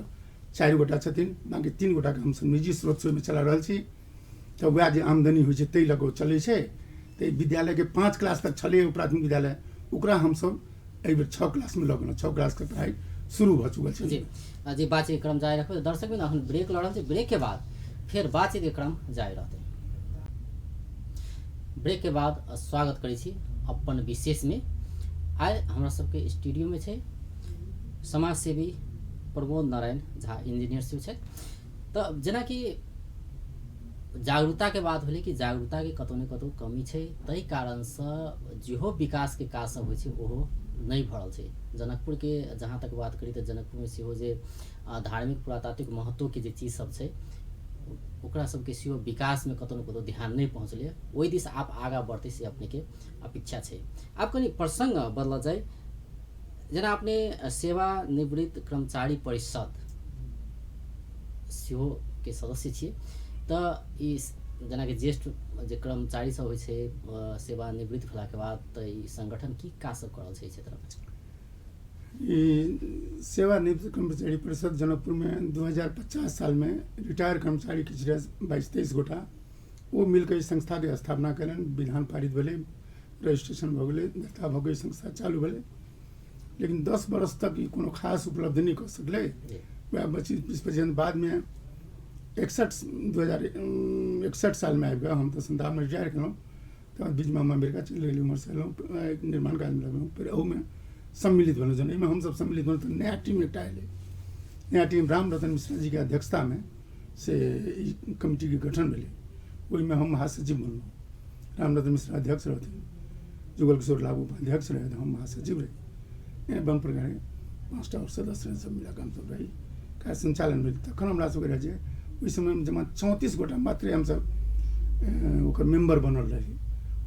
4 गोटा छथिन, बाँकी 3 गोटाके हमसब निजी स्रोतसँ ओहिमे चला रहल छी। तऽ वएह जे आमदनी होइ छै ताहि लऽ कऽ ओ चलै छै। तऽ विद्यालयके 5 क्लास तक छलै ओ प्राथमिक विद्यालय, ओकरा हमसब एहिबेर 6 क्लासमे लऽ गेलहुँ। 6 क्लासके पढ़ाइ शुरू भऽ चुकल छै। जी जी, बातचीत क्रम जारी रखबै। दर्शक बिन अखन ब्रेक लऽ रहल छै, ब्रेक के बाद फेर बातचीत के क्रम जारी रहतै। ब्रेक के बाद स्वागत करै छी अपन विशेषमे। आइ हमरा सबके स्टूडियोमे छै समाजसेवी प्रमोद नारायण झा, इंजीनियर सेहो छथि। तऽ जेनाकि जागरूकताके बात भेलै कि जागरूकताके कतहु ने कतहु कमी छै, ताहि कारणसँ जेहो विकासके काज सब होइ छै ओहो नहि भऽ रहल छै। जनकपुरके जहाँ तक बात करी तऽ जनकपुरमे सेहो जे धार्मिक पुरातात्विक महत्वके जे चीज सब छै ओकरा सबके सेहो विकासमे कतहु ने कतहु ध्यान नहि पहुँचलै। ओहि दिस आब आगाँ बढ़तै से अपनेके अपेक्षा छै। आब कनि प्रसङ्ग बदलल जाय, जेना अपने सेवानिवृत्त कर्मचारी परिषद सेहो के सदस्य छियै, तऽ ई जेनाकि ज्येष्ठ जे कर्मचारी सब होइ छै सेवानिवृत्त भेलाके बाद, तऽ ई संगठन की काज सब करल छै एहि क्षेत्रमे? ई सेवानिवृत्त कर्मचारी परिषद जनकपुरमे 2050 सालमे रिटायर कर्मचारी किछु रहै 22-23 गोटा, ओ मिलके ई संस्थाके स्थापना कयलनि। विधान पारित भेलै, रजिस्ट्रेशन भऽ गेलै, दर्ता भऽ गेलै, संस्था चालू भेलै। लेकिन 10 बरस तक ई कोनो खास उपलब्धि नहि कऽ सकलै। वएह 20-25 बादमे 2061 सालमे आबि कऽ हम तऽ 57 रिटायर केलहुँ। तकर बाद बीचमे हम अमेरिका चलि गेली, उम्हरसँ एलहुँ, निर्माण कार्यमे लगलहुँ, फेर एहूमे सम्मिलित भेलहुँ। जहन एहिमे हमसभ सम्मिलित भेलहुँ तऽ नया टीम एकटा एलै। नया टीम राम रतन मिश्रा जीके अध्यक्षतामे से ई कमिटीके गठन भेलै। ओहिमे हम महासचिव बनलहुँ। राम रतन मिश्रा अध्यक्ष रहथिन, जुगल किशोर लाभ उपाध्यक्ष रहथि, हम महासचिव रही। एवं प्रकारे 5टा आओर सदस्य सब मिलाकऽ हमसभ रही, काज सञ्चालन भेल। तखन हमरा सबके रहै जे ओहि समयमे जमा 34 गोटा मात्रे हमसभ ओकर मेम्बर बनल रही।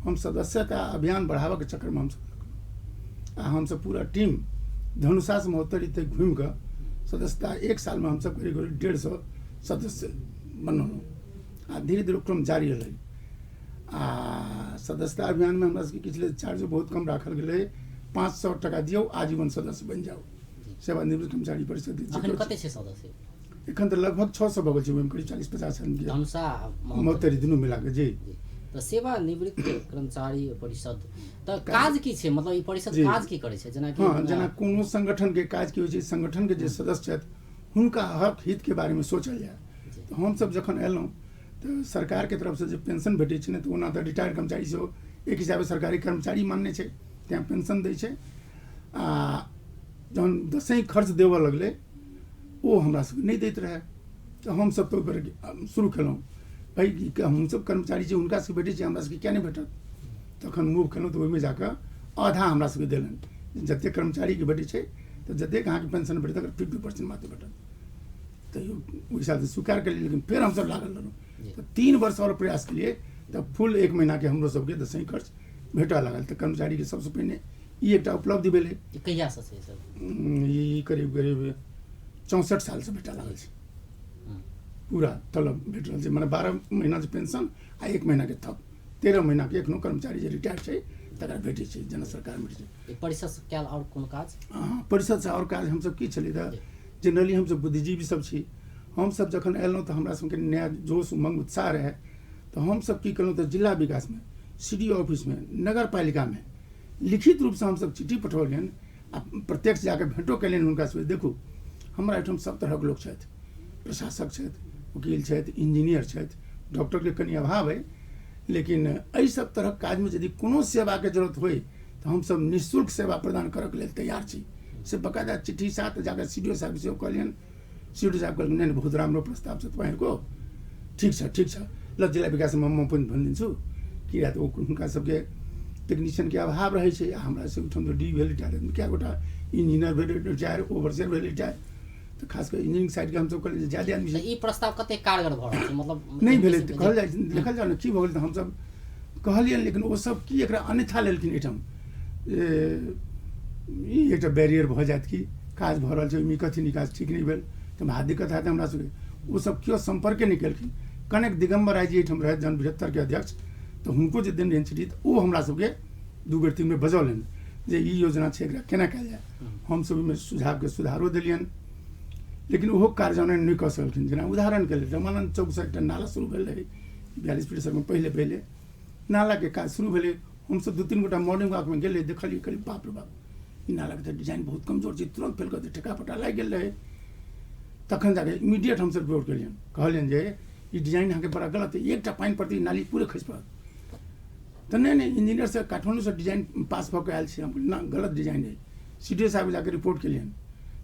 हम सदस्यता अभियान बढ़ाबऽके चक्करमे हमसभ लगलहुँ आ हमसभ पूरा टीम धनुषासँ महोत्तरी तक घुमिकऽ सदस्यता एक सालमे हमसभ करीब करीब 150 सदस्य बनलहुँ आ धीरे धीरे क्रम जारी रहलै। आ सदस्यता अभियानमे हमरा सबके किछु लेल चार्जो बहुत कम राखल गेलै, 500 टका दियौ आजीवन सदस्य बनि जाउ सेवानिवृत्त कर्मचारी परिषद। एखन कते छै सदस्य? एखन तऽ लगभग 600 भऽ गेल छै, ओहिमे करीब 40-50 आदमी धनुषा महोत्तरी दुनू मिलाके। जी। तऽ सेवानिवृत्त कर्मचारी परिषद तऽ काज की छै, मतलब ई परिषद काज की करै छै? जेनाकि हँ, जेना कोनो संगठनके काज की होइ छै, संगठनके जे सदस्य छथि हुनका हक हितके बारेमे सोचल जाय। तऽ हमसभ जखन अयलहुँ तऽ सरकारके तरफसँ जे पेंशन भेटै छै ने, तऽ ओना तऽ रिटायर्ड कर्मचारी सेहो एक हिसाबे सरकारी कर्मचारी मानने छै, तैँ पेंशन दै छै। आ जहन दसैँ खर्च देबऽ लगलै ओ हमरा सबके नहि दैत रहए, तऽ हमसब तऽ ओहिपर शुरू केलहुँ, भाइ हमसब कर्मचारी छी, हुनका सबके भेटै छै, हमरा सबके किया नहि भेटत? तखन मूव केलहुँ तऽ ओहिमे जाकऽ आधा हमरा सबके देलनि। जतेक कर्मचारीके भेटै छै तऽ जतेक अहाँके पेंशन भेटत तकर 50% मात्र भेटत। तैयो ओहि हिसाबसँ स्वीकार केलियै, लेकिन फेर हमसब लागल रहलहुँ। तऽ 3 वर्ष आओर प्रयास केलियै तऽ फुल 1 महीनाके हमरो सबके दसैँ खर्च भेटऽ लागल। तऽ कर्मचारीके सबसँ पहिने ई एकटा उपलब्धि भेलै। कहियासँ छै सर? ई करीब करीब 64 सालसँ भेटऽ लागल छै, पूरा तलब भेट रहल छै। मने 12 महीना जे पेंशन आ 1 महीनाके थप 13 महीनाके एखनो कर्मचारी जे रिटायर छै तकरा भेटै छै, जेना सरकार भेटै छै। परिषदसँ कयल आओर कोनो काज? हँ, परिषदसँ आओर काज हमसब की छलै तऽ जेनरली हमसब बुद्धिजीवी सब छी। हमसब जखन अयलहुँ तऽ हमरा सबके नया जोश उमंग उत्साह रहए, तऽ हमसब की केलहुँ तऽ जिला विकासमे, सी डी ओ ऑफिसमे, नगरपालिकामे लिखित रूपसँ हमसब चिट्ठी पठौलियनि आ प्रत्यक्ष जाकऽ भेँटो केलियनि हुनका सबके। देखू हमरा एहिठाम सब तरहक लोक छथि, प्रशासक छथि, वकील छथि, इंजीनियर छथि, डॉक्टरके कनि अभाव अइ, लेकिन एहि सब तरहक काजमे यदि कोनो सेवाके जरूरत होइ तऽ हमसब निःशुल्क सेवा प्रदान करऽके लेल तैयार छी। से बकायदा चिट्ठी साथ जाकऽ सी डी ओ साहब सेहो कहलियनि। सी डी ओ साहब कहलखिन नहि बहुत राम्रो प्रस्ताव छ तपाईँहरूको, ठिक छ ठिक छ, ल जिल्ला विकासमा म पनि भनिदिन्छु। किया तऽ ओ हुनका सबके टेक्नीशियनके अभाव रहै छै। आ हमरा सब ओहिठाम तऽ डी भेल रिटायर, कए गोटा इंजीनियर भेल रिटायर, ओवरसियर भेल रिटायर, तऽ खास कऽ इंजीनियरिंग साइडके हमसब कहलियै जे ज्यादे आदमी ई प्रस्ताव कतेक कारगर भऽ रहल छै? मतलब नहि भेलै तऽ कहल जाइ, देखल जाउ ने की भऽ गेल। तऽ हमसब कहलियनि, लेकिन ओसब की एकरा अन्यथा लेलखिन। एहिठाम जे ई एकटा बैरियर भऽ जायत कि काज भऽ रहल छै ओहिमे कथी नहि, काज ठीक नहि भेल तऽ महा दिक्कत हैत हमरा सबके। ओसब केओ सम्पर्के नहि केलखिन। कनेक दिगम्बर राय जी एहिठाम रहथि जहन बृहत्तरके अध्यक्ष, तऽ हुनको जे देने रहनि चिट्ठी तऽ ओ हमरा सबके 2 बेर 3 बेर बजौलनि जे ई योजना छै, एकरा केना कयल जाय। हमसब ओहिमे सुझावके सुधारो देलियनि, लेकिन ओहो कार्यान्वयन नहि कऽ सकलखिन। जेना उदाहरणके लेल रमानन्द चौकसँ एकटा नाला शुरू भेल रहै 42 फीट सड़कमे, पहिले पहिले नालाके काज शुरू भेलै। हमसब 2-3 गोटा मॉर्निंग वॉकमे गेलियै, देखलियै, कहलियै बाप रे बाप ई नालाके तऽ डिजाइन बहुत कमजोर छै, तुरन्त फेल कऽ ठेका पटा लागि गेल रहै। तखन जाके इमीडिएट हमसब रिपोर्ट केलियनि, कहलियनि जे ई डिजाइन अहाँके बड़ा गलत अइ, एकटा पानि पड़तै ई नाली पूरे खसि पड़त। तऽ नहि नहि इंजीनियरसँ काठमाण्डूसँ डिजाइन पास भऽ कऽ आयल छै। हम कहलियै ना गलत डिजाइन अइ। सी डी ओ साहब जाके रिपोर्ट केलियनि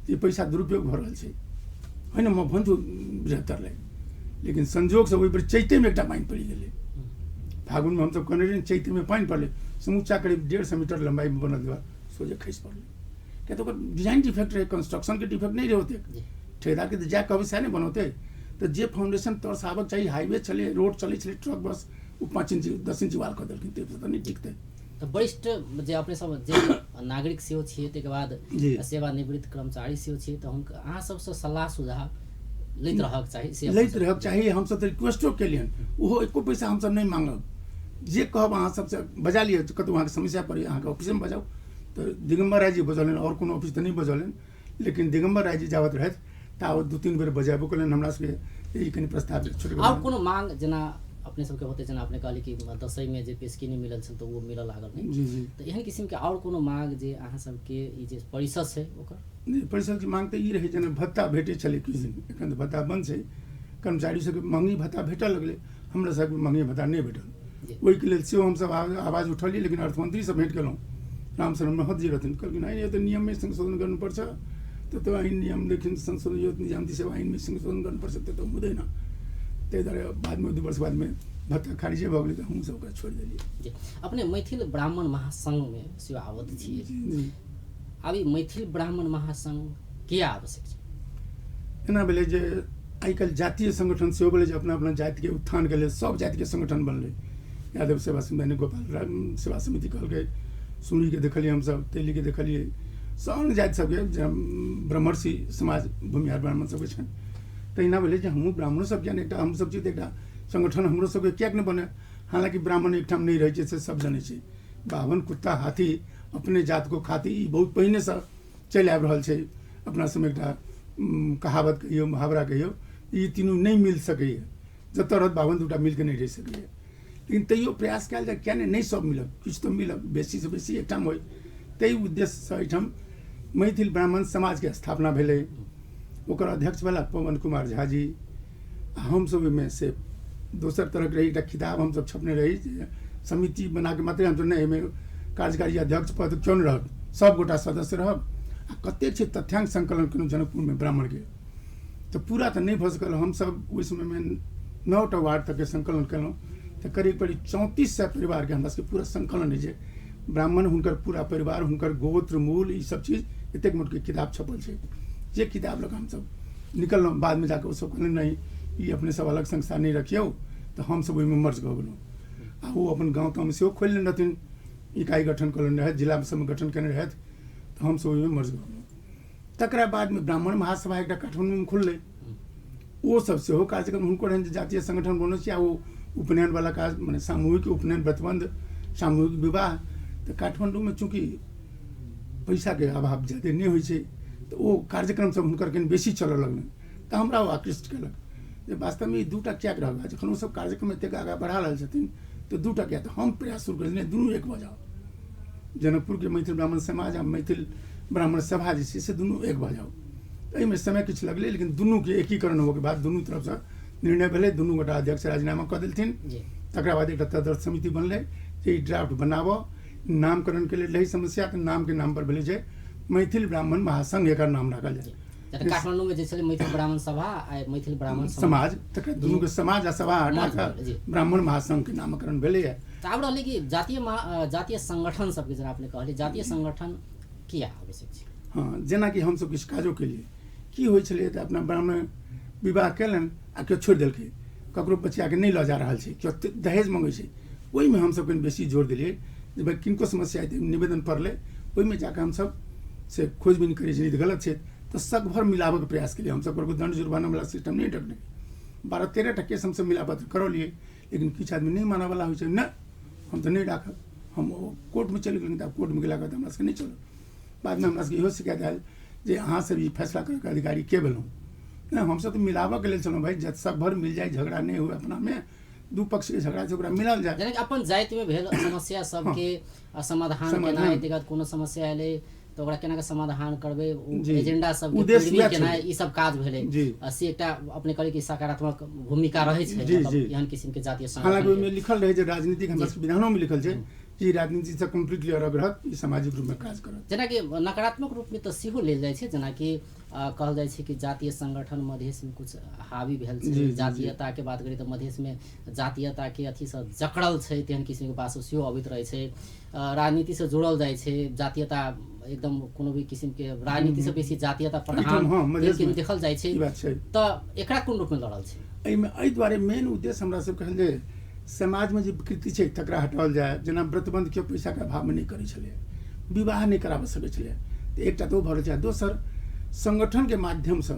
जे पैसा दुरुपयोग भऽ रहल छै, होइन म भन्छु बृहत्तरलाई। लेकिन संजोगसँ ओहि बेर चैतेमे एकटा पानि पड़ि गेलै। फागुनमे हमसब कहने रहियै, चैतमे पानि पड़लै, समूचा करीब 150 मीटर लम्बाइमे बनल दीवार सोझे खसि पड़लै। किया तऽ ओकर डिजाइन डिफेक्ट रहै, कंस्ट्रक्शनके डिफेक्ट नहि रहै ओतेक। ठेकेदारके तऽ जाए कहबै सएह ने बनौतै। तऽ जे फाउंडेशन तरसँ आबऽके चाही, हाईवे छलै, रोड चलै छलै, ट्रक बस, ओ 5 इंची 10 इंची वाल कऽ देलखिन, ताहिसँ तऽ नहि टिकतै। तऽ वरिष्ठ जे अपने सब जे नागरिक सेहो छियै, ताहिके बाद सेवानिवृत्त कर्मचारी सेहो छियै, तऽ हुनका अहाँ सबसँ सलाह सुझाव लैत रहक चाही से लैत रहक चाही। हमसब तऽ रिक्वेस्टो केलियनि, ओहो एको पैसा हमसब नहि मांगब, जे कहब अहाँ सबसँ बजा लिअ, कतहु अहाँके समस्या पड़ैए अहाँके ऑफिसेमे बजाउ। तऽ दिगम्बर राय जी बजौलनि, आओर कोनो ऑफिस तऽ नहि बजौलनि, लेकिन दिगम्बर राय जी जाबत रहथि ताबत 2-3 बेर बजेबो केलनि हमरा सबके, ई कनि प्रस्ताव छोट। आओर कोनो मांग जेना अपने सबके होते, जेना अपने कहली कि दसैँमे जे पेशकी नहि मिलल छल तऽ ओ मिलऽ लागल नहि, जी जी, तऽ एहन किसिमके आओर कोनो मांग जे अहाँ सबके ई जे परिषद छै ओकर? नहि, परिषदके मांग तऽ ई रहै जेना भत्ता भेटै छलै किछु दिन, एखन तऽ भत्ता बन्द छै, कर्मचारी सबके महँगी भत्ता भेटऽ लगलै, हमरा सबके महँगी भत्ता नहि भेटल, ओहिके लेल सेहो हमसब आवाज उठलियै। लेकिन अर्थमन्त्रीसँ भेँट केलहुँ, रामशरण महत जी रहथिन, कहलखिन नहि यो तऽ नियममे संशोधन गर्नुपर्छ, त्यो त ऐन नियमदेखि संशोधन यो निजामती सेवा ऐनमै संशोधन गर्नुपर्छ, त्यो त हुँदैन। ताहि दुआरे बादमे 2 वर्ष बादमे भत्ता खारिजे भऽ गेलै तऽ हमसब ओकरा छोड़ि देलियै। जी, अपने मैथिल ब्राह्मण महासंघमे सेहो आबद्ध छियै, आब ई मैथिल ब्राह्मण महासंघ किया आवश्यक छै? एना भेलै जे आइ काल्हि जातीय संगठन सेहो भेलै जे अपना अपना जातिके उत्थानके लेल सब जातिके संगठन बनलै। यादव सेवा समिति, गोपाल सेवा समिति कहलकै, सुनीके देखलियै हमसब, तेलीके देखलियै, सब जाति सबके, जेना ब्रह्मर्षि समाज भूमिहार ब्राह्मण सबके छनि, तहिना भेलै जे हमहूँ ब्राह्मणो सबके एकटा हमसब छी तऽ एकटा संगठन हमरो सबके किएक नहि बने। हालाँकि ब्राह्मण एकठाम नहि रहै छै से सब जनै छै, बाभन कुत्ता हाथी अपने जात को खाती, ई बहुत पहिनेसँ चलि आबि रहल छै अपना सबमे एकटा कहावत कहियौ, मुहावरा कहियौ, ई तीनू नहि मिल सकैए, जतऽ रहत बाभन दूटा मिलके नहि रहि सकैए। लेकिन तैयो प्रयास कयल जाय, किया नहि सब मिलत, किछु तऽ मिलत, बेसीसँ बेसी एकठाम होइ, ताहि उद्देश्यसँ एहिठाम मैथिल ब्राह्मण समाजके स्थापना भेलै। ओकर अध्यक्ष भेला पवन कुमार झा जी, आ हमसब ओहिमे से दोसर तरहके रही, एकटा किताब हमसब छपने रही जे समिति बनाके मात्रे हमसब नहि, एहिमे कार्यकारी अध्यक्ष पद क्यों नहि रहत, सब गोटा सदस्य रहब। आ कतेक छै तथ्यांक संकलन केलहुँ जनकपुरमे ब्राह्मणके, तऽ पूरा तऽ नहि भऽ सकल। हमसब ओहि समयमे 9टा वार्ड तकके संकलन केलहुँ तऽ करीब करीब 3400 परिवारके हमरा सबके पूरा संकलन होइ छै, ब्राह्मण, हुनकर पूरा परिवार, हुनकर गोत्र मूल, ई सब चीज एतेक मोटके किताब छपल छै। जे किताब लऽ कऽ हमसब निकललहुँ, बादमे जाकऽ ओसब कहलनि नहि ई अपने सब अलग संस्था नहि रखियौ, तऽ हमसब ओहिमे मर्ज भऽ गेलहुँ। आ ओ अपन गाँव ताँवमे सेहो खोलि लेने रहथिन, इकाइ गठन कऽ लेने रहथि, जिला सबमे गठन केने रहथि, तऽ हमसब ओहिमे मर्ज भऽ गेलहुँ। तकरा बादमे ब्राह्मण महासभा एकटा काठमाण्डूमे खुललै, ओ सब सेहो कार्यक्रम हुनको रहनि जे जातीय संगठन बनै छै, आ ओ उपनयनवला काज, मने सामूहिक उपनयन, व्रतबन्ध, सामूहिक विवाह। तऽ काठमाण्डूमे चूँकि पैसाके अभाव ज्यादे नहि होइ छै, तऽ ओ कार्यक्रम सब हुनकर कनि बेसी चलऽ लगलनि, तऽ हमरा ओ आकृष्ट केलक जे वास्तवमे ई दूटा किएक रहल, जखन ओसब कार्यक्रम एतेक आगाँ बढ़ा रहल छथिन तऽ दूटा किएक। तऽ हम प्रयास शुरू केलियै दुनू एक भऽ जाउ, जनकपुरके मैथिल ब्राह्मण समाज आ मैथिल ब्राह्मण सभा जे छै से दुनू एक भऽ जाउ। एहिमे समय किछु लगलै, लेकिन दुनूके एकीकरण होबऽके बाद दुनू तरफसँ निर्णय भेलै, दुनू गोटा अध्यक्ष राजीनामा कऽ देलथिन। तकरा बाद एकटा तदर्थ समिति बनलै जे ई ड्राफ्ट बनाबऽ। नामकरणके लेल रही समस्या, तऽ नामके नाम पर भेलै जे मैथिल ब्राह्मण महासंघ एकर नाम राखल जाय। काठमाण्डूमे जे छलै मैथिल ब्राह्मण सभा आ मैथिल ब्राह्मण समाज, तकरा दुनूके समाज आ सभा हटा कऽ ब्राह्मण महासंघके नामकरण भेलैए। तऽ आब रहलै कि जातीय जातीय संगठन सबके, जेना अपने कहलियै जातीय संगठन किया आवश्यक छै? हँ, जेनाकि हमसब किछु काजो केलियै, की होइ छलै तऽ अपना ब्राह्मण विवाह केलनि आ केओ छोड़ि देलकै, ककरो बचियाके नहि लऽ जा रहल छै, केओ दहेज मङ्गै छै, ओहिमे हमसब कनि बेसी जोर देलियै जे भाइ किनको समस्या हेतै, निवेदन पड़लै ओहिमे जाकऽ हमसब से खोजबीन करै छलियै तऽ गलत छै, तऽ सकभर मिलाबऽके प्रयास केलियै हमसब। ककरो दण्ड जुर्मानावला सिस्टम नहि रखने, 12-13 टा केस हमसब मिलापत्र करौलियै, लेकिन किछु आदमी नहि मानऽवला होइ छै, नहि हम तऽ नहि राखब, हम ओ कोर्टमे चलि गेलियै। तऽ आब कोर्टमे गेलाके बाद हमरा सबके नहि चलल। बादमे हमरा सबके इहो शिकायत आयल जे अहाँ सब ई फैसला करैके अधिकारी के भेलहुँ? नहि, हमसब तऽ मिलाबऽके लेल छलहुँ भाइ, जत सकभर मिल जाय, झगड़ा नहि हुए, अपनामे दू पक्षके झगड़ा छै ओकरा मिलाओल जाय। जेनाकि अपन जातिमे भेल समस्या सबके समाधान केनाइ, ताहिके बाद कोनो समस्या एलै तऽ ओकरा केना कऽ समाधान करबै, एजेंडा सबके पैरवी केनाइ, ई सब काज भेलै। से एकटा अपने कहलियै कि सकारात्मक भूमिका रहै छै एहन किसिमके जातीय संगठन। हालाँकि ओहिमे लिखल रहै जे राजनीतिक, हमरा सबके विधानोमे लिखल छै कि राजनीतिसँ कम्प्लीटली अलग रहत, ई सामाजिक रूपमे काज करत। जेनाकि नकारात्मक रूपमे तऽ सेहो लेल जाइ छै, जेनाकि कहल जाइ छै कि जातीय संगठन मधेशमे कुछ हावी भेल छै, जातीयताके बात करी तऽ मधेशमे जातीयताके अथीसँ जकड़ल छै, तेहन किसिमके बात सब सेहो अबैत रहै छै। राजनीतिसँ जोड़ल जाइ छै जातीयता, एकदम कोनो भी किसिमके राजनीतिसँ बेसी जातीयता प्रधान देखल जाइ छै, तऽ एकरा कोन रूपमे लड़ल छै एहिमे? एहि दुआरे मेन उद्देश्य हमरा सबके कहल जे समाजमे जे विकृति छै तकरा हटाओल जाय। जेना व्रतबन्ध केओ पैसाके अभावमे नहि करै छलै, विवाह नहि कराबऽ सकै छलै, तऽ एकटा तऽ ओ भऽ रहल छै। दोसर, संगठनके माध्यमसँ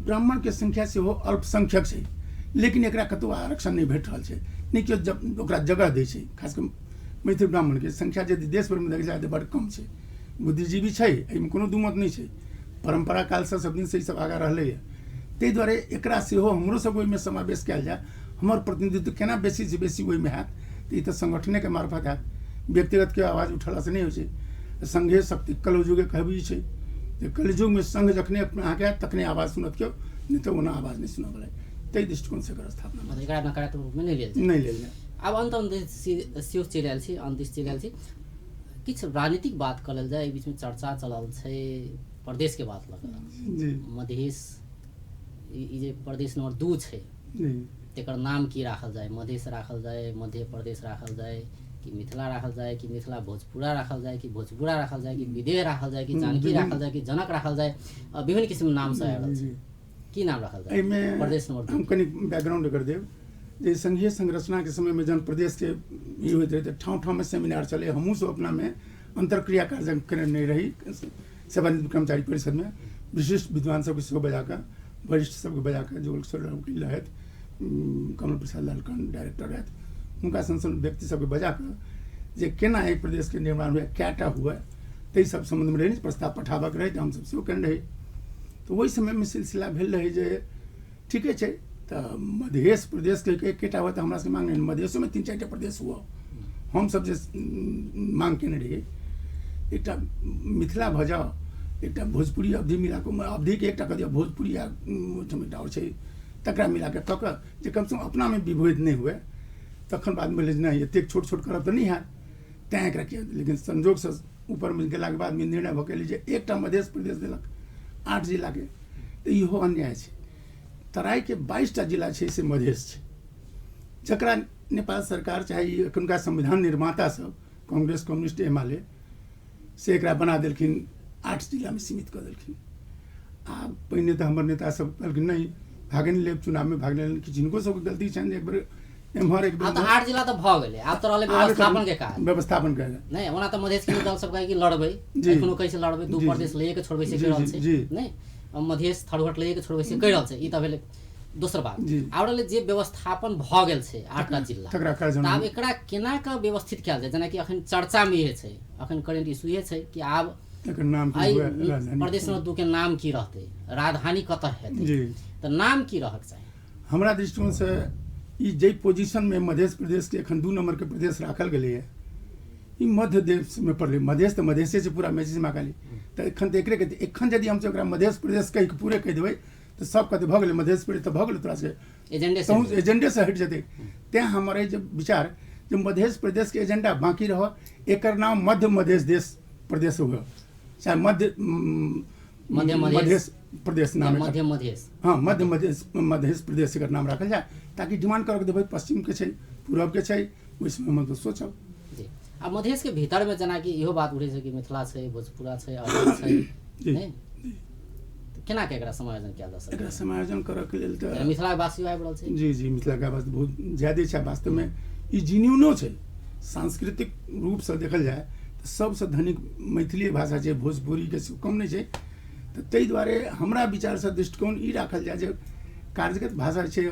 ब्राह्मणके संख्या सेहो अल्पसंख्यक छै, लेकिन एकरा कतहु आरक्षण नहि भेट रहल छै, नहि केओ ओकरा जगह दै छै। खास कऽ मैथिल ब्राह्मणके संख्या यदि देश भरिमे देखल जाय तऽ बड़ कम छै। बुद्धिजीवी छै, एहिमे कोनो दू मत नहि छै, परम्परा कालसँ सब दिनसँ ईसब आगाँ रहलैए। ताहि दुआरे एकरा सेहो हमरो सबके ओहिमे समावेश कयल जाय, हमर प्रतिनिधित्व केना बेसीसँ बेसी ओहिमे हैत, तऽ ई तऽ संगठनेके मार्फत हैत, व्यक्तिगतके आवाज उठेलासँ नहि होइ छै। संघे शक्ति कलयुगे कहबी छै जे कलयुगमे संघ जखने अहाँके आयत तखने आवाज सुनत केओ, नहि तऽ ओना आवाज नहि सुनऽवला। ताहि दृष्टिकोणसँ एकर स्थापना मतलब एकरा नकारात्मक रूपमे नहि लेल जाय, नहि लेल जाय। आब अन्त अन्त सेहो चलि आयल छी, अन्त दिस चलि आयल छी, किछु राजनीतिक बात कऽ लेल जाय। एहि बीचमे चर्चा चलल छै प्रदेशके बात लऽ कऽ जी। मधेश ई जे प्रदेश नंबर 2 छै तेकर नाम की राखल जाय? मधेश राखल जाय, मध्य प्रदेश राखल जाय, कि मिथिला राखल जाय, कि मिथिला भोजपुरा राखल जाय, कि भोजपुरा राखल जाय, कि विदेह राखल जाय, कि जानकी राखल जाय, कि जनक राखल जाय? विभिन्न किसिम नाम से आयल छै, की नाम राखल जाय एहिमे प्रदेश नंबर 2? हम कनि बैकग्राउंड कर देब जे संघीय संरचनाके समयमे जहन प्रदेशके ई होइत रहै तऽ ठाँव ठाँवमे सेमिनार चलै। हमहूँ सब अपनामे अन्तर्क्रिया कार्यक्रम केने रही सेवानिवृत्त कर्मचारी परिषदमे, विशिष्ट विद्वान सबके सेहो बजाकऽ, वरिष्ठ सबके बजाकऽ, जुगल किशोर वकील रहथि, कमल प्रसाद लालकर्ण डायरेक्टर रहथि, हुनका सन सन व्यक्ति सबके बजाकऽ जे केना एहि प्रदेशके निर्माण हुए, कएटा हुए, ताहि सब सम्बन्धमे रहै प्रस्ताव पठाबऽके रहै, तऽ हमसब सेहो केने रही। तऽ ओहि समयमे सिलसिला भेल रहै जे ठीके छै तऽ मधेश प्रदेश कहिके एकेटा हुए तऽ हमरा सबके मांग नहि, मधेशोमे 3-4 टा प्रदेश हुए। हमसब जे मांग केने रहियै, एकटा मिथिला भऽ जाओ, एकटा भोजपुरी अवधि मिला कऽ, अवधिके एकटा कऽ दिअ, भोजपुरी आ ओहिठाम एकटा आओर छै तकरा मिला कऽ कऽ कऽ जे कमसँ कम अपनामे विभेद नहि हुए। तखन बादमे भेलै जे नहि, एतेक छोट छोट करब तऽ नहि हैत, तैँ एकरा किया। लेकिन संजोगसँ ऊपरमे गेलाके बादमे निर्णय भऽ गेलै जे एकटा मधेश प्रदेश देलक 8 जिलाके, तऽ इहो अन्याय छै। तराईके 22 टा जिला छै से मधेश छै, जकरा नेपाल सरकार चाहे एखुनका संविधान निर्माता सब कांग्रेस कम्युनिस्ट एमाले से एकरा बना देलखिन, 8 जिलामे सीमित कऽ देलखिन। आ पहिने तऽ हमर नेता सब कहलखिन नहि, भागे नहि लेब, चुनावमे भाग नहि लेब। हिनको सबके गलती छनि एक बेर एम्हर एक बेर आब तऽ 8 जिला तऽ भऽ गेलै, आब तऽ रहलै व्यवस्थापन के काज, व्यवस्थापन के नहि। ओना तऽ मधेश के दल सब कहै कि लड़बै, एखनो कहै छै लड़बै, 2 प्रदेश लैए के छोड़बै से कहि रहल छै, नहि मधेश थरुहट लैए के छोड़बै से कहि रहल छै। ई तऽ भेलै दोसर बात। आब रहलै जे व्यवस्थापन भऽ गेल छै 8टा जिला, तऽ आब एकरा केना कऽ व्यवस्थित कयल जाय? जेनाकि अखन चर्चामे इहे छै, अखन करेंट इशू इहे छै कि आब प्रदेश नंबर 2 के नाम की रहतै, राजधानी कतऽ हेतै, तऽ नाम की रहक चाही? हमरा दृष्टिकोणसँ ई जाहि पोजिशनमे मधेश प्रदेशके एखन 2 नम्बरके प्रदेश राखल गेलैए, ई मध्य देशमे पड़लै। मधेश तऽ मधेशे छै, पूरा मेची महाकाली, तऽ एखन तऽ एकरे कहै। एखन यदि हमसब एकरा मधेश प्रदेश कहि कऽ पूरे कहि देबै तऽ सब कहतै भऽ गेलै मधेश प्रदेश तऽ भऽ गेलै, तोरा सबके एजेंडे से हटि जेतै। तैँ हमर जे विचार जे मधेश प्रदेशके एजेंडा बाँकी रहऽ, एकर नाम मध्य मधेश देश प्रदेश हुए, चाहे मध्य मधेश प्रदेश नाम, मध्य मधेश, हाँ मध्य मधेश मधेश प्रदेश एकर नाम राखल जाय, ताकि डिमांड करऽ के भाई पश्चिम के छै, पूरब के छै, ओहि समयमे तऽ सोचब। जी। आ मधेश के भीतरमे जेनाकि इहो बात उठै छै कि मिथिला छै, भोजपुरा छै, अवध छै, नहि केना के एकरा समायोजन कयल जा सकैए? एकरा समायोजन करऽ के लेल तऽ मिथिला वासी आबि रहल छै। जी जी, मिथिला के वासी बहुत ज्यादे छै। वास्तवमे ई जीन्यूनो छै, सांस्कृतिक रूपसँ देखल जाय तऽ सबसँ धनिक मैथिली भाषा छै, भोजपुरीके से कम नहि छै। तऽ ताहि दुआरे हमरा विचारसँ दृष्टिकोण ई राखल जाय जे कार्यगत भाषा छै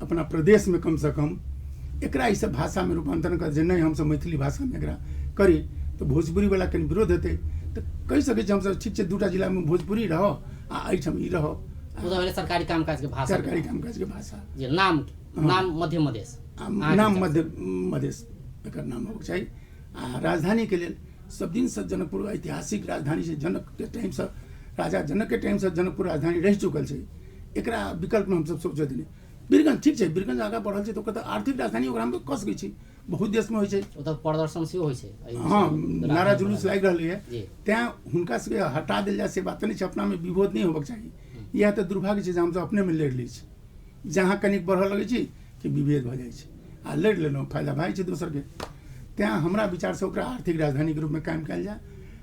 अपना प्रदेशमे कमसँ कम एकरा ई सब भाषामे रूपान्तरण कर जे नहि हमसब मैथिली भाषामे एकरा करी तऽ भोजपुरीवला कनि विरोध हेतै। तऽ कहि सकै छी हमसब ठीक छै 2टा जिलामे भोजपुरी रहो आ एहिठाम ई रहो। सरकारी कामकाजके भाषा, सरकारी कामकाजके भाषा जे नाम, नाम मध्य मधेश, नाम मध्य मधेश एकर नाम होबक चाही। आ राजधानीके लेल सब दिनसँ जनकपुर ऐतिहासिक राजधानी छै, जनकके टाइमसँ, राजा जनकके टाइमसँ जनकपुर राजधानी रहि चुकल छै। एकरा विकल्पमे हमसब सोचैत नहि। वीरगंज ठीक छै, वीरगंज आगाँ बढ़ल छै तऽ ओकर तऽ आर्थिक राजधानी ओकरा हम कऽ सकै छी, बहुत देशमे होइ छै, ओतऽ प्रदर्शन सेहो होइ छै, हँ नारा जुलूस लागि रहलैए, तैँ हुनका सबके हटा देल जाय से बात नहि छै। अपनामे विभेद नहि होबक चाही। इएह तऽ दुर्भाग्य छै जे हमसब अपनेमे लड़ि लै छी, जहाँ कनिक बढ़ऽ लगै छी कि विभेद भऽ जाइ छै आ लड़ि लेलहुँ, फायदा भए जाइ छै दोसरके। तैँ हमरा विचारसँ ओकरा आर्थिक राजधानीके रूपमे कायम कयल जाय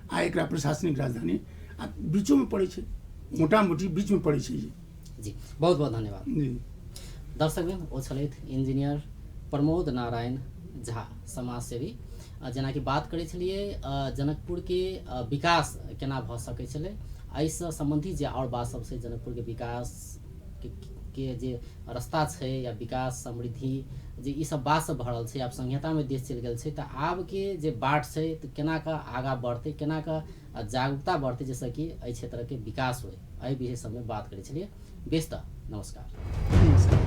आ एकरा प्रशासनिक राजधानी आ बीचोमे पड़ै छै, मोटा मोटी बीचमे पड़ै छै। जी बहुत बहुत धन्यवाद जी। दर्शकवृन्द, ओ छलथि इंजीनियर प्रमोद नारायण झा, समाजसेवी। जेनाकि बात करै छलियै जनकपुरके विकास केना भऽ सकै छलै, एहिसँ सम्बन्धित जे आओर बात सब छै, जनकपुरके विकास के जे रास्ता छै या विकास समृद्धि जे ई सब बात सब भऽ रहल छै, आब संहितामे देश चलि गेल छै, तऽ आबके जे बाट छै तऽ केना कऽ आगाँ बढ़तै, केना कऽ जागरूकता बढ़तै जाहिसँ कि एहि क्षेत्रके विकास होइ, एहि विषय सबमे बात करै छलियै। बेस, तऽ नमस्कार। नमस्कार।